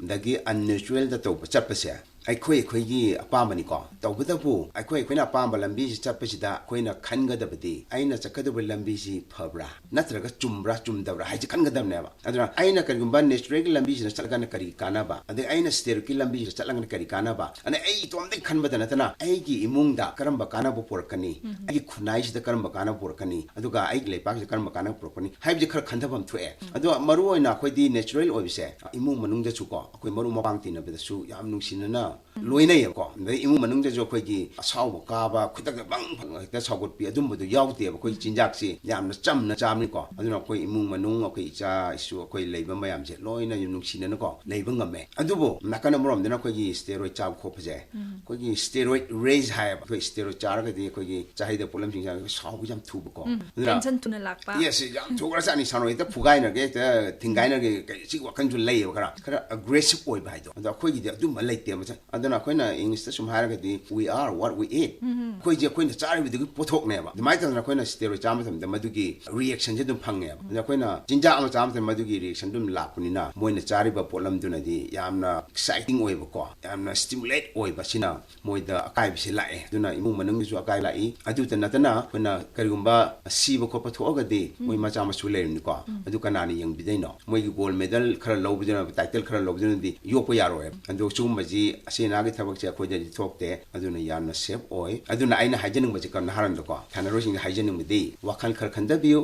ꯑꯗꯒꯤ unnaturalꯗ ꯇꯧꯕ ꯆꯠꯄꯁꯦ, ꯑꯩꯈꯣꯏ ꯑꯩꯈꯣꯏꯒꯤ ꯑꯄꯥꯝꯕꯅꯤꯀꯣ꯫ ꯇꯧꯕꯇꯕꯨ ꯑꯩꯈꯣꯏ ꯑꯩꯈꯣꯏꯅ ꯑꯄꯥꯝꯕ ꯂꯝꯕꯤꯁꯤ ꯆꯠꯄꯁꯤꯗ ꯑꯩꯈꯣꯏꯅ ꯈꯟꯒꯗꯕꯗꯤ, ꯑꯩꯅ ꯆꯠꯀꯗꯕ ꯂꯝꯕꯤꯁꯤ ꯐꯕ꯭ꯔꯥ ꯅꯠꯇ꯭ꯔꯒ ꯆꯨꯝꯕ꯭ꯔꯥ ꯆꯨꯝꯗꯕ꯭ꯔꯥ ꯍꯥꯏꯁꯤ ꯈꯟꯒꯗꯕꯅꯦꯕ꯫ ꯑꯗꯨꯅ ꯑꯩꯅ ꯀꯔꯤꯒꯨꯝꯕ natural ꯒꯤ ꯂꯝꯕꯤꯁꯤꯗ ꯆꯠꯂꯒꯅ ꯀꯔꯤ ꯀꯥꯟꯅꯕ, ꯑꯗꯩ ꯑꯩꯅ steroid ꯀꯤ ꯂꯝꯕꯤꯁꯤꯗ ꯆꯠꯂꯒꯅ ꯀꯔꯤ ꯀꯥꯟꯅꯕ, ꯑꯗꯩ ꯑꯩ ꯏꯇꯣꯝꯗꯒꯤ ꯈꯟꯕꯗ ꯅꯠꯇꯅ ꯑꯩꯒꯤ ꯏꯃꯨꯡꯗ ꯀꯔꯝꯕ ꯀꯥꯟꯅꯕ ꯄꯨꯔꯛꯀꯅꯤ, ꯑꯩꯒꯤ ꯈꯨꯟꯅꯥꯏꯁꯤꯗ ꯀꯔꯝꯕ ꯀꯥꯟꯅꯕ ꯄꯨꯔꯛꯀꯅꯤ, ꯑꯗꯨꯒ ꯑꯩꯒꯤ ꯂꯩꯄꯥꯛꯁꯤꯗ ꯀꯔꯝꯕ ꯀꯥꯟꯅꯕ ꯄꯨꯔꯛꯀꯅꯤ ꯍꯥꯏꯕꯁꯤ ꯈꯔ ꯈꯟꯊꯐꯝ ꯊꯣꯛꯑꯦ꯫ ꯑꯗꯣ ꯃꯔꯨ ꯑꯣꯏꯅ ꯑꯩꯈꯣꯏꯗꯤ natural ꯑꯣꯏꯕꯁꯦ ꯏꯃꯨꯡ ꯃꯅꯨꯡꯗꯁꯨꯀꯣ, ꯑꯩꯈꯣꯏ ꯃꯔꯨꯞ ꯃꯄꯥꯡ ꯇꯤꯟꯅꯕꯗꯁꯨ ꯌꯥꯝ ꯅꯨꯡꯁꯤꯅꯅ ꯂꯣꯏꯅꯩꯌꯦꯕꯀꯣ꯫ ꯑꯗꯩ ꯏꯃꯨꯡ ꯃꯅꯨꯡꯗꯁꯨ ꯑꯩꯈꯣꯏꯒꯤ ꯑꯁꯥꯎꯕ ꯀꯥꯕ, ꯈꯨꯗꯛꯇ ꯕꯪ ꯐꯪ ꯍꯦꯛꯇ ꯁꯥꯎꯒꯠꯄꯤ, ꯑꯗꯨꯝꯕꯗꯣ ꯌꯥꯎꯗꯦꯕ꯫ ꯑꯩꯈꯣꯏ ꯆꯤꯟꯖꯥꯛꯁꯤ ꯌꯥꯝꯅ ꯆꯝꯅ ꯆꯥꯕꯅꯤꯀꯣ꯫ ꯑꯗꯨꯅ ꯑꯩꯈꯣꯏ ꯏꯃꯨꯡ ꯃꯅꯨꯡ, ꯑꯩꯈꯣꯏ ꯏꯆꯥ ꯏꯁꯨ, ꯑꯩꯈꯣꯏ ꯂꯩꯕ ꯃꯌꯥꯝꯁꯦ ꯂꯣꯏꯅ ꯅꯨꯡꯁꯤꯅꯅꯀꯣ ꯂꯩꯕ ꯉꯝꯃꯦ꯫ ꯑꯗꯨꯕꯨ ꯅꯥꯀꯟ ꯑꯃꯔꯣꯝꯗꯅ ꯑꯩꯈꯣꯏꯒꯤ steroid ꯆꯥꯕ ꯈꯣꯠꯄꯁꯦ, ꯑꯩꯈꯣꯏꯒꯤ steroid rash ꯍꯥꯏꯌꯦꯕ꯫ ꯑꯩꯈꯣꯏ steroid ꯆꯥꯔꯒꯗꯤ ꯑꯩꯈꯣꯏꯒꯤ ꯆꯥꯍꯩꯗ ꯄꯣꯠꯂꯝꯁꯤꯡꯁꯦ ꯑꯩꯈꯣꯏ ꯁꯥꯎꯕ ꯌꯥꯝ ꯊꯨꯕꯀꯣ꯫ ꯑꯗꯨꯅ tension ꯊꯨꯅ ꯂꯥꯛꯄ꯫ Yes, ꯌꯥꯝ ꯊꯨꯈ꯭ꯔꯖꯥꯠꯅꯤ꯫ ꯁꯥꯟꯅꯔꯣꯏ ꯍꯦꯛꯇ ꯐꯨꯒꯥꯏꯅꯒꯦ, ꯍꯦꯛꯇ ꯊꯤꯡꯒꯥꯏꯅꯒꯦ, ꯀꯩ, ꯁꯤ ꯋꯥꯈꯜꯁꯨ ꯂꯩꯌꯦꯕ ꯈꯔ꯫ ꯈꯔ aggressive ꯑꯣꯏꯕ ꯍꯥꯏꯗꯣ꯫ ꯑꯗꯣ ꯑꯩꯈꯣꯏꯒꯤꯗꯤ ꯑꯗꯨꯝꯕ ꯂꯩꯇꯦꯕ꯫ ꯑꯗꯨꯅ ꯑꯩꯈꯣꯏꯅ English ꯇ ꯁꯨꯝ ꯍꯥꯏꯔꯒꯗꯤ, "We are what we eat"꯫ ꯑꯩꯈꯣꯏꯁꯦ ꯑꯩꯈꯣꯏꯅ ꯆꯥꯔꯤꯕꯗꯨꯒꯤ ꯄꯣꯠꯊꯣꯛꯅꯦꯕ꯫ ꯑꯗꯨꯃꯥꯏꯅ ꯇꯧꯗꯅ ꯑꯩꯈꯣꯏꯅ steroid ꯆꯥꯕ ꯃꯇꯝꯗ ꯃꯗꯨꯒꯤ reaction ꯁꯦ ꯑꯗꯨꯝ ꯐꯪꯉꯦꯕ꯫ ꯑꯗ ꯑꯩꯈꯣꯏꯅ ꯆꯤꯟꯖꯥꯛ ꯑꯃ ꯆꯥꯕ ꯃꯇꯝꯗ ꯃꯗꯨꯒꯤ reaction ꯑꯗꯨꯝ ꯂꯥꯛꯄꯅꯤꯅ, ꯃꯣꯏꯅ ꯆꯥꯔꯤꯕ ꯄꯣꯠꯂꯝꯗꯨꯅꯗꯤ ꯌꯥꯝꯅ exciting ꯑꯣꯏꯕꯀꯣ, ꯌꯥꯝꯅ stimulate ꯑꯣꯏꯕ, ꯁꯤꯅ ꯃꯣꯏꯗ ꯑꯀꯥꯏꯕꯁꯦ ꯂꯥꯛꯑꯦ꯫ ꯑꯗꯨꯅ ꯏꯃꯨꯡ ꯃꯅꯨꯡꯒꯤꯁꯨ ꯑꯀꯥꯏꯕ ꯂꯥꯛꯏ꯫ ꯑꯗꯨꯇ ꯅꯠꯇꯅ ꯑꯩꯈꯣꯏꯅ ꯀꯔꯤꯒꯨꯝꯕ ꯁꯤꯕ ꯈꯣꯠꯄ ꯊꯣꯛꯑꯒꯗꯤ ꯃꯣꯏ ꯃꯆꯥ ꯃꯁꯨ ꯂꯩꯔꯤꯅꯤꯀꯣ, ꯑꯗꯨ ꯀꯅꯥꯅ ꯌꯦꯡꯕꯤꯗꯣꯏꯅꯣ? ꯃꯣꯏꯒꯤ gold medal ꯈꯔ ꯂꯧꯕꯗꯨꯅ, title ꯈꯔ ꯂꯧꯕꯗꯨꯅꯗꯤ ꯌꯣꯛꯄ ꯌꯥꯔꯣꯏ꯫ ꯑꯗꯣ ꯁꯤꯒꯨꯝꯕꯁꯤ ꯑꯁꯤ ꯑꯅꯥꯒꯤ ꯊꯕꯛꯁꯦ ꯑꯩꯈꯣꯏꯗꯗꯤ ꯊꯣꯛꯇꯦ꯫ ꯑꯗꯨꯅ ꯌꯥꯝꯅ safe ꯑꯣꯏ꯫ ꯑꯗꯨꯅ ꯑꯩꯅ ꯍꯥꯏꯖꯅꯤꯡꯕꯁꯦ ꯀꯔꯝꯅ ꯍꯥꯏꯔꯝꯗꯀꯣ, ꯁꯥꯟꯅꯔꯣꯏꯁꯤꯡꯗ ꯍꯥꯏꯖꯅꯤꯡꯕꯗꯤ, ꯋꯥꯈꯜ ꯈꯔ ꯈꯟꯊꯕꯤꯌꯨ꯫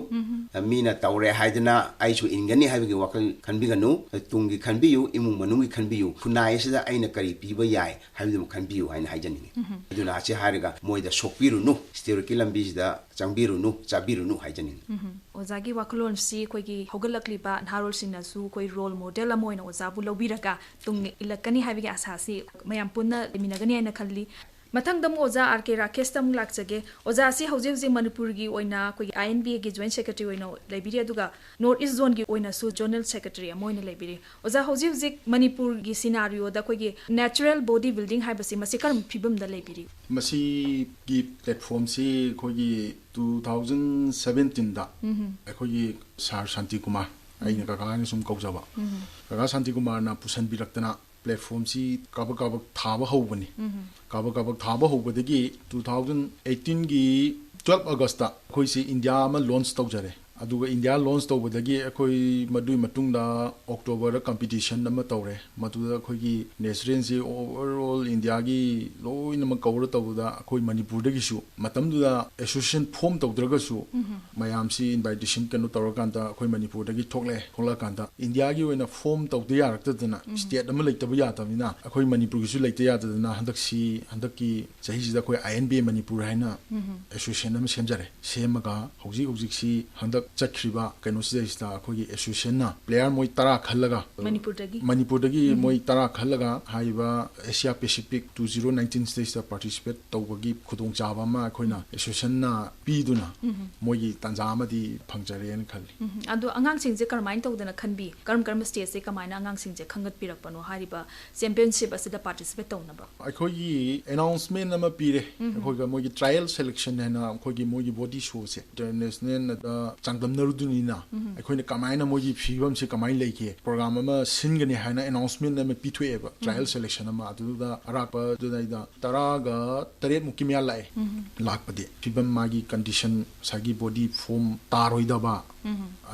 ꯃꯤꯅ ꯇꯧꯔꯦ ꯍꯥꯏꯗꯅ ꯑꯩꯁꯨ ꯏꯟꯒꯅꯤ ꯍꯥꯏꯕꯒꯤ ꯋꯥꯈꯜ ꯈꯟꯕꯤꯒꯅꯨ꯫ ꯇꯨꯡꯒꯤ ꯈꯟꯕꯤꯌꯨ, ꯏꯃꯨꯡ ꯃꯅꯨꯡꯒꯤ ꯈꯟꯕꯤꯌꯨ, ꯈꯨꯟꯅꯥꯏ ꯑꯁꯤꯗ ꯑꯩꯅ ꯀꯔꯤ ꯄꯤꯕ ꯌꯥꯏ ꯍꯥꯏꯕꯗꯨꯃ ꯈꯟꯕꯤꯌꯨ ꯍꯥꯏꯅ ꯍꯥꯏꯖꯅꯤꯡꯉꯤ꯫ ꯑꯗꯨꯅ ꯑꯁꯤ ꯍꯥꯏꯔꯒ ꯃꯣꯏꯗ ꯁꯣꯛꯄꯤꯔꯨꯅꯨ, steroid ꯀꯤ ꯂꯝꯕꯤꯁꯤꯗ ꯆꯪꯕꯤꯔꯨꯅꯨ, ꯆꯥꯕꯤꯔꯨꯅꯨ ꯍꯥꯏꯖꯅꯤꯡꯉꯤ꯫ ꯑꯣꯖꯥꯒꯤ ꯋꯥꯈꯜꯂꯣꯟꯁꯤ ꯑꯩꯈꯣꯏꯒꯤ ꯍꯧꯒꯠꯂꯛꯂꯤꯕ ꯅꯍꯥꯔꯣꯜꯁꯤꯡꯅꯁꯨ ꯑꯩꯈꯣꯏ role model ꯑꯃ ꯑꯣꯏꯅ ꯑꯣꯖꯥꯕꯨ ꯂꯧꯕꯤꯔꯒ ꯇꯨꯡ ꯏꯜꯂꯛꯀꯅꯤ ꯍꯥꯏꯕꯒꯤ ꯑꯥꯁꯥꯁꯤ ꯃꯌꯥꯝ ꯄꯨꯟꯅ ꯂꯩꯃꯤꯟꯅꯒꯅꯤ ꯍꯥꯏꯅ ꯈꯜꯂꯤ꯫ ꯃꯊꯪꯗ ꯑꯃꯨꯛ ꯑꯣꯖꯥ ꯑꯥꯔ ꯀꯦ ꯔꯥꯀꯦꯁꯇ ꯑꯃꯨꯛ ꯂꯥꯛꯆꯒꯦ꯫ ꯑꯣꯖꯥ ꯑꯁꯤ ꯍꯧꯖꯤꯛ ꯍꯧꯖꯤꯛ ꯃꯅꯤꯄꯨꯔꯒꯤ ꯑꯣꯏꯅ ꯑꯩꯈꯣꯏꯒꯤ I N B A ꯒꯤ joint secretary ꯑꯣꯏꯅ ꯂꯩꯕꯤꯔꯤ, ꯑꯗꯨꯒ North East Zone ꯒꯤ ꯑꯣꯏꯅꯁꯨ zonal secretary ꯑꯃ ꯑꯣꯏꯅ ꯂꯩꯕꯤꯔꯤ꯫ ꯑꯣꯖꯥ, ꯍꯧꯖꯤꯛ ꯍꯧꯖꯤꯛ ꯃꯅꯤꯄꯨꯔꯒꯤ scenario ꯗ ꯑꯩꯈꯣꯏꯒꯤ natural body building ꯍꯥꯏꯕꯁꯤ ꯃꯁꯤ ꯀꯔꯝꯕ ꯐꯤꯕꯝꯗ ꯂꯩꯕꯤꯔꯤ? ꯃꯁꯤꯒꯤ platform ꯁꯤ ꯑꯩꯈꯣꯏꯒꯤ two thousand seventeen ꯗ ꯑꯩꯈꯣꯏꯒꯤ ꯁꯥꯔ ꯁꯥꯟꯇꯤ ꯀꯨꯃꯥꯔ, ꯑꯩꯅ ꯀꯀꯥ ꯍꯥꯏꯅ ꯁꯨꯝ ꯀꯧꯖꯕ, ꯀꯀꯥ ꯁꯥꯟꯇꯤ ꯀꯨꯃꯥꯔꯅ ꯄꯨꯁꯟꯕꯤꯔꯛꯇꯅ ꯄ꯭ꯂꯦꯠꯐꯣꯝꯁꯤ ꯀꯥꯕꯛ ꯀꯥꯕꯛ ꯊꯥꯕ ꯍꯧꯕꯅꯤ꯫ ꯀꯥꯕꯛ ꯀꯥꯕꯛ ꯊꯥꯕ ꯍꯧꯕꯗꯒꯤ two thousand eighteen ꯒꯤ twelve August ꯇ ꯑꯩꯈꯣꯏꯁꯤ ꯏꯟꯗꯤꯌꯥ ꯑꯃ ꯂꯣꯟꯆ ꯇꯧꯖꯔꯦ꯫ ꯑꯗꯨꯒ ꯏꯟꯗꯤꯌꯥ ꯂꯣꯟꯆ ꯇꯧꯕꯗꯒꯤ ꯑꯩꯈꯣꯏ ꯃꯗꯨꯒꯤ ꯃꯇꯨꯡꯗ October ꯗ ꯀꯝꯄꯤꯇꯤꯁꯟ ꯑꯃ ꯇꯧꯔꯦ꯫ ꯃꯗꯨꯗ ꯑꯩꯈꯣꯏꯒꯤ ꯅꯦꯁꯅꯦꯜꯁꯤ ꯑꯣꯚꯔ ꯑꯣꯜ ꯏꯟꯗꯤꯌꯥꯒꯤ ꯂꯣꯏꯅꯃꯛ ꯀꯧꯔ ꯇꯧꯕꯗ ꯑꯩꯈꯣꯏ ꯃꯅꯤꯄꯨꯔꯗꯒꯤꯁꯨ, ꯃꯇꯝꯗꯨꯗ ꯑꯦꯁꯣꯁꯤꯌꯦꯁꯟ ꯐꯣꯝ ꯇꯧꯗ꯭ꯔꯒꯁꯨ, ꯃꯌꯥꯝꯁꯤ ꯏꯟꯚꯥꯏꯇꯦꯁꯟ ꯀꯩꯅꯣ ꯇꯧꯔꯀꯥꯟꯗ ꯑꯩꯈꯣꯏ ꯃꯅꯤꯄꯨꯔꯗꯒꯤ ꯊꯣꯛꯂꯛꯑꯦ꯫ ꯊꯣꯛꯂꯛꯑꯀꯥꯟꯗ ꯏꯟꯗꯤꯌꯥꯒꯤ ꯑꯣꯏꯅ ꯐꯣꯝ ꯇꯧꯗ ꯌꯥꯔꯛꯇꯗꯅ, ꯁ꯭ꯇꯦꯠ ꯑꯃ ꯂꯩꯇꯕ ꯌꯥꯗꯕꯅꯤꯅ, ꯑꯩꯈꯣꯏ ꯃꯅꯤꯄꯨꯔꯒꯤꯁꯨ ꯂꯩꯇ ꯌꯥꯗꯗꯅ ꯍꯟꯗꯛꯁꯤ, ꯍꯟꯗꯛꯀꯤ ꯆꯍꯤꯁꯤꯗ ꯑꯩꯈꯣꯏ I N B A Manipur ꯍꯥꯏꯅ ꯑꯦꯁꯣꯁꯤꯌꯦꯁꯟ ꯑꯃ ꯁꯦꯝꯖꯔꯦ꯫ ꯁꯦꯝꯃꯒ ꯍꯧꯖꯤꯛ ꯍꯧꯖꯤꯛꯁꯤ ꯍꯟꯗꯛ ꯆꯠꯈ꯭ꯔꯤꯕ ꯀꯩꯅꯣꯁꯤꯗꯩꯁꯤꯗ ꯑꯩꯈꯣꯏꯒꯤ ꯑꯦꯁꯣꯁꯤꯌꯦꯁꯟꯅ ꯄ꯭ꯂꯦꯌꯔ ꯃꯣꯏ ꯇꯔꯥ ꯈꯜꯂꯒ, ꯃꯅꯤꯄꯨꯔꯗꯒꯤ? ꯃꯅꯤꯄꯨꯔꯗꯒꯤ ꯃꯣꯏ ꯇꯔꯥ ꯈꯜꯂꯒ ꯍꯥꯏꯔꯤꯕ Asia Pacific two zero nineteen ꯁꯤꯗꯩꯁꯤꯗ ꯄꯥꯔꯇꯤꯁꯤꯄꯦꯠ ꯇꯧꯕꯒꯤ ꯈꯨꯗꯣꯡꯆꯥꯕ ꯑꯃ ꯑꯩꯈꯣꯏꯅ ꯑꯦꯁꯣꯁꯤꯌꯦꯁꯟꯅ ꯄꯤꯗꯨꯅ ꯃꯣꯏꯒꯤ ꯇꯥꯟꯖꯥ ꯑꯃꯗꯤ ꯐꯪꯖꯔꯦꯅ ꯈꯜꯂꯤ꯫ ꯎꯝ, ꯑꯗꯣ ꯑꯉꯥꯡꯁꯤꯡꯁꯦ ꯀꯔꯝꯍꯥꯏꯅ ꯇꯧꯗꯅ ꯈꯟꯕꯤ? ꯀꯔꯝ ꯀꯔꯝꯕ ꯁ꯭ꯇꯦꯖꯁꯦ ꯀꯃꯥꯏꯅ ꯑꯉꯥꯡꯁꯤꯡꯁꯦ ꯈꯟꯒꯠꯄꯤꯔꯛꯄꯅꯣ? ꯍꯥꯏꯔꯤꯕ ꯆꯦꯝꯄꯤꯌꯟꯁꯤꯞ ꯑꯁꯤꯗ ꯄꯥꯔꯇꯤꯁꯤꯄꯦꯠ ꯇꯧꯅꯕ? ꯑꯩꯈꯣꯏꯒꯤ ꯑꯦꯅꯥꯎꯟꯁꯃꯦꯟ ꯑꯃ ꯄꯤꯔꯦ꯫ ꯑꯩꯈꯣꯏꯒ ꯃꯣꯏꯒꯤ ꯇ꯭ꯔꯥꯏꯌꯦꯜ ꯁꯦꯂꯦꯛꯁꯟ ꯍꯥꯏꯅ ꯑꯩꯈꯣꯏꯒꯤ ꯃꯣꯏꯒꯤ ꯕꯣꯗꯤ ꯁꯣꯁꯦ ꯏꯟꯇꯔꯅꯦꯁꯅꯦꯜꯗ ꯆꯥꯡꯗꯝꯅꯔꯨꯗꯣꯏꯅꯤꯅ, ꯑꯩꯈꯣꯏꯅ ꯀꯃꯥꯏꯅ ꯃꯣꯏꯒꯤ ꯐꯤꯕꯝꯁꯦ ꯀꯃꯥꯏꯅ ꯂꯩꯒꯦ, ꯄ꯭ꯔꯣꯒ꯭ꯔꯥꯝ ꯑꯃ ꯁꯤꯟꯒꯅꯤ ꯍꯥꯏꯅ ꯑꯦꯅꯥꯎꯟꯁꯃꯦꯟ ꯑꯃ ꯄꯤꯊꯣꯛꯑꯦꯕ, ꯇ꯭ꯔꯥꯏꯌꯦꯜ ꯁꯦꯂꯦꯛꯁꯟ ꯑꯃ꯫ ꯑꯗꯨꯗ ꯑꯔꯥꯛꯄꯗꯨꯗꯩꯗ ꯇꯔꯥꯒ ꯇꯔꯦꯠ ꯃꯨꯛꯀꯤ ꯃꯌꯥ ꯂꯥꯛꯑꯦ꯫ ꯂꯥꯛꯄꯗꯤ ꯐꯤꯕꯝ, ꯃꯥꯒꯤ ꯀꯟꯗꯤꯁꯟ, ꯉꯁꯥꯏꯒꯤ ꯕꯣꯗꯤ ꯐꯣꯝ ꯇꯥꯔꯣꯏꯗꯕ,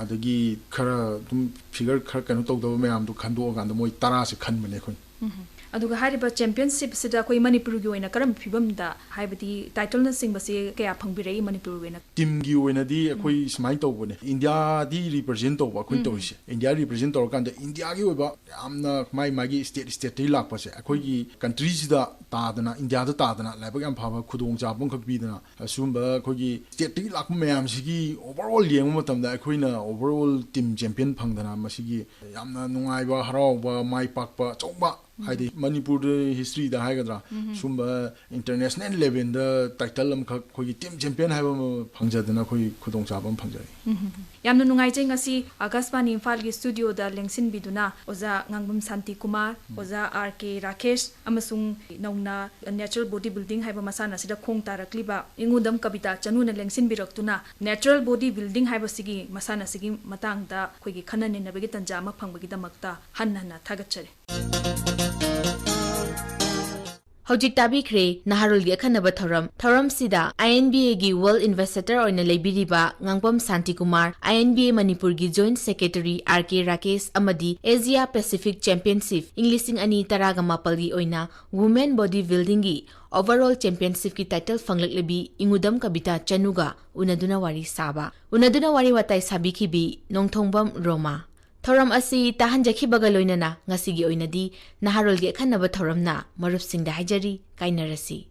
ꯑꯗꯒꯤ ꯈꯔ ꯑꯗꯨꯝ ꯐꯤꯒꯔ ꯈꯔ ꯀꯩꯅꯣ ꯇꯧꯗꯕ ꯃꯌꯥꯝꯗꯣ ꯈꯟꯗꯣꯛꯑꯀꯥꯟꯗ ꯃꯣꯏ ꯇꯔꯥꯁꯦ ꯈꯟꯕꯅꯦ ꯑꯩꯈꯣꯏꯅ꯫ ꯑꯗꯨꯒ ꯍꯥꯏꯔꯤꯕ ꯆꯦꯝꯄꯤꯌꯟꯁꯤꯞꯁꯤꯗ ꯑꯩꯈꯣꯏ ꯃꯅꯤꯄꯨꯔꯒꯤ ꯑꯣꯏꯅ ꯀꯔꯝꯕ ꯐꯤꯕꯝꯗ, ꯍꯥꯏꯕꯗꯤ ꯇꯥꯏꯇꯜꯅꯆꯤꯡꯕꯁꯦ ꯀꯌꯥ ꯐꯪꯕꯤꯔꯛꯏ ꯃꯅꯤꯄꯨꯔꯒꯤ ꯑꯣꯏꯅ? ꯇꯤꯝꯒꯤ ꯑꯣꯏꯅꯗꯤ ꯑꯩꯈꯣꯏ ꯁꯨꯃꯥꯏꯅ ꯇꯧꯕꯅꯦ, ꯏꯟꯗꯤꯌꯥꯗꯤ ꯔꯤꯄ꯭ꯔꯖꯦꯟ ꯇꯧꯕ ꯑꯩꯈꯣꯏꯅ ꯇꯧꯔꯤꯁꯦ꯫ ꯏꯟꯗꯤꯌꯥ ꯔꯤꯄ꯭ꯔꯖꯦꯟ ꯇꯧꯔꯀꯥꯟꯗ ꯏꯟꯗꯤꯌꯥꯒꯤ ꯑꯣꯏꯕ ꯌꯥꯝꯅ ꯃꯥꯏ ꯃꯥꯒꯤ ꯁ꯭ꯇꯦꯠ ꯁ꯭ꯇꯦꯠꯇꯒꯤ ꯂꯥꯛꯄꯁꯦ ꯑꯩꯈꯣꯏꯒꯤ ꯀꯟꯇ꯭ꯔꯤꯁꯤꯗ ꯇꯥꯗꯅ, ꯏꯟꯗꯤꯌꯥꯗ ꯇꯥꯗꯅ ꯂꯥꯏꯕꯛ ꯌꯥꯝ ꯐꯕ ꯈꯨꯗꯣꯡꯆꯥꯕ ꯑꯃꯈꯛ ꯄꯤꯗꯅ, ꯑꯁꯤꯒꯨꯝꯕ ꯑꯩꯈꯣꯏꯒꯤ ꯁ꯭ꯇꯦꯠꯇꯒꯤ ꯂꯥꯛꯄ ꯃꯌꯥꯝꯁꯤꯒꯤ ꯑꯣꯚꯔ ꯑꯣꯜ ꯌꯦꯡꯕ ꯃꯇꯝꯗ ꯑꯩꯈꯣꯏꯅ ꯑꯣꯚꯔ ꯑꯣꯜ ꯇꯤꯝ ꯆꯦꯝꯄꯤꯌꯟ ꯐꯪꯗꯅ ꯃꯁꯤꯒꯤ ꯌꯥꯝꯅ ꯅꯨꯡꯉꯥꯏꯕ, ꯍꯔꯥꯎꯕ, ꯃꯥꯏ ꯄꯥꯛꯄ ꯑꯆꯧꯕ, ꯍꯥꯏꯗꯤ ꯃꯅꯤꯄꯨꯔꯗ ꯍꯤꯁꯇ꯭ꯔꯤꯗ ꯍꯥꯏꯒꯗ꯭ꯔꯥ, ꯁꯨꯝꯕ ꯏꯟꯇꯔꯅꯦꯁꯅꯦꯜ ꯂꯦꯚꯦꯜꯗ ꯇꯥꯏꯇꯜ ꯑꯃꯈꯛ ꯑꯩꯈꯣꯏꯒꯤ ꯇꯤꯝ ꯆꯦꯝꯄꯤꯌꯟ ꯍꯥꯏꯕ ꯑꯃ ꯐꯪꯖꯗꯅ ꯑꯩꯈꯣꯏ ꯈꯨꯗꯣꯡꯆꯥꯕ ꯑꯃ ꯐꯪꯖꯔꯦ꯫ ꯌꯥꯝꯅ ꯅꯨꯡꯉꯥꯏꯖꯩ, ꯉꯁꯤ ꯑꯥꯀꯥꯁꯕꯥꯅꯤ ꯏꯝꯐꯥꯜꯒꯤ ꯁ꯭ꯇꯨꯗꯤꯑꯣꯗ ꯂꯦꯡꯁꯤꯟꯕꯤꯗꯨꯅ ꯑꯣꯖꯥ ꯉꯥꯡꯕꯝ ꯁꯥꯟꯇꯤ ꯀꯨꯃꯥꯔ, ꯑꯣꯖꯥ ꯑꯥꯔ ꯀꯦ ꯔꯥꯀꯦꯁ ꯑꯃꯁꯨꯡ ꯅꯧꯅ natural body building ꯍꯥꯏꯕ ꯃꯁꯥꯟꯅ ꯑꯁꯤꯗ ꯈꯣꯡ ꯇꯥꯔꯛꯂꯤꯕ ꯏꯉꯨꯗꯝ ꯀꯕꯤꯇꯥ ꯆꯅꯨꯅ ꯂꯦꯡꯁꯤꯟꯕꯤꯔꯛꯇꯨꯅ natural body building ꯍꯥꯏꯕꯁꯤꯒꯤ ꯃꯁꯥꯟꯅꯁꯤꯒꯤ ꯃꯇꯥꯡꯗ ꯑꯩꯈꯣꯏꯒꯤ ꯈꯟꯅ ꯅꯩꯅꯕꯒꯤ ꯇꯥꯟꯖꯥ ꯑꯃ ꯐꯪꯕꯒꯤꯗꯃꯛꯇ ꯍꯟꯅ ꯍꯟꯅ ꯊꯥꯒꯠꯆꯔꯤ꯫ ꯍꯧꯖꯤꯛ ꯇꯥꯕꯤꯈ꯭ꯔꯦ ꯅꯍꯥꯔꯣꯜꯒꯤ ꯑꯈꯟꯅꯕ ꯊꯧꯔꯝ꯫ ꯊꯧꯔꯝꯁꯤꯗ I N B A ꯒꯤ World Ambassador ꯑꯣꯏꯅ ꯂꯩꯕꯤꯔꯤꯕ ꯉꯥꯡꯕꯝ Shantikumar, I N B A ꯃꯅꯤꯄꯨꯔꯒꯤ Joint Secretary R K Rakesh ꯑꯃꯗꯤ Asia Pacific Championship ꯏꯪ ꯂꯤꯁꯤꯡ ꯑꯅꯤ ꯇꯔꯥꯒ ꯃꯥꯄꯜꯒꯤ ꯑꯣꯏꯅ Women Body Buildingꯒꯤ Overall Championshipꯀꯤ title ꯐꯪꯂꯛꯂꯕꯤ ꯏꯉꯨꯗꯝ ꯀꯕꯤꯇꯥ ꯆꯅꯨꯒ ꯎꯅꯗꯨꯅ ꯋꯥꯔꯤ ꯁꯥꯕ꯫ ꯎꯅꯗꯨꯅ ꯋꯥꯔꯤ ꯋꯥꯇꯥꯏ ꯁꯥꯕꯤꯈꯤꯕꯤ ꯅꯣꯡꯊꯣꯡꯕꯝ ꯔꯣꯃꯥ꯫ ꯊꯧꯔꯝ ꯑꯁꯤ ꯇꯥꯍꯟꯖꯈꯤꯕꯒ ꯂꯣꯏꯅꯅ ꯉꯁꯤꯒꯤ ꯑꯣꯏꯅꯗꯤ ꯅꯍꯥꯔꯣꯜꯒꯤ ꯑꯈꯟꯅꯕ ꯊꯧꯔꯝꯅ ꯃꯔꯨꯞꯁꯤꯡꯗ ꯍꯥꯏꯖꯔꯤ, ꯀꯥꯏꯅꯔꯁꯤ꯫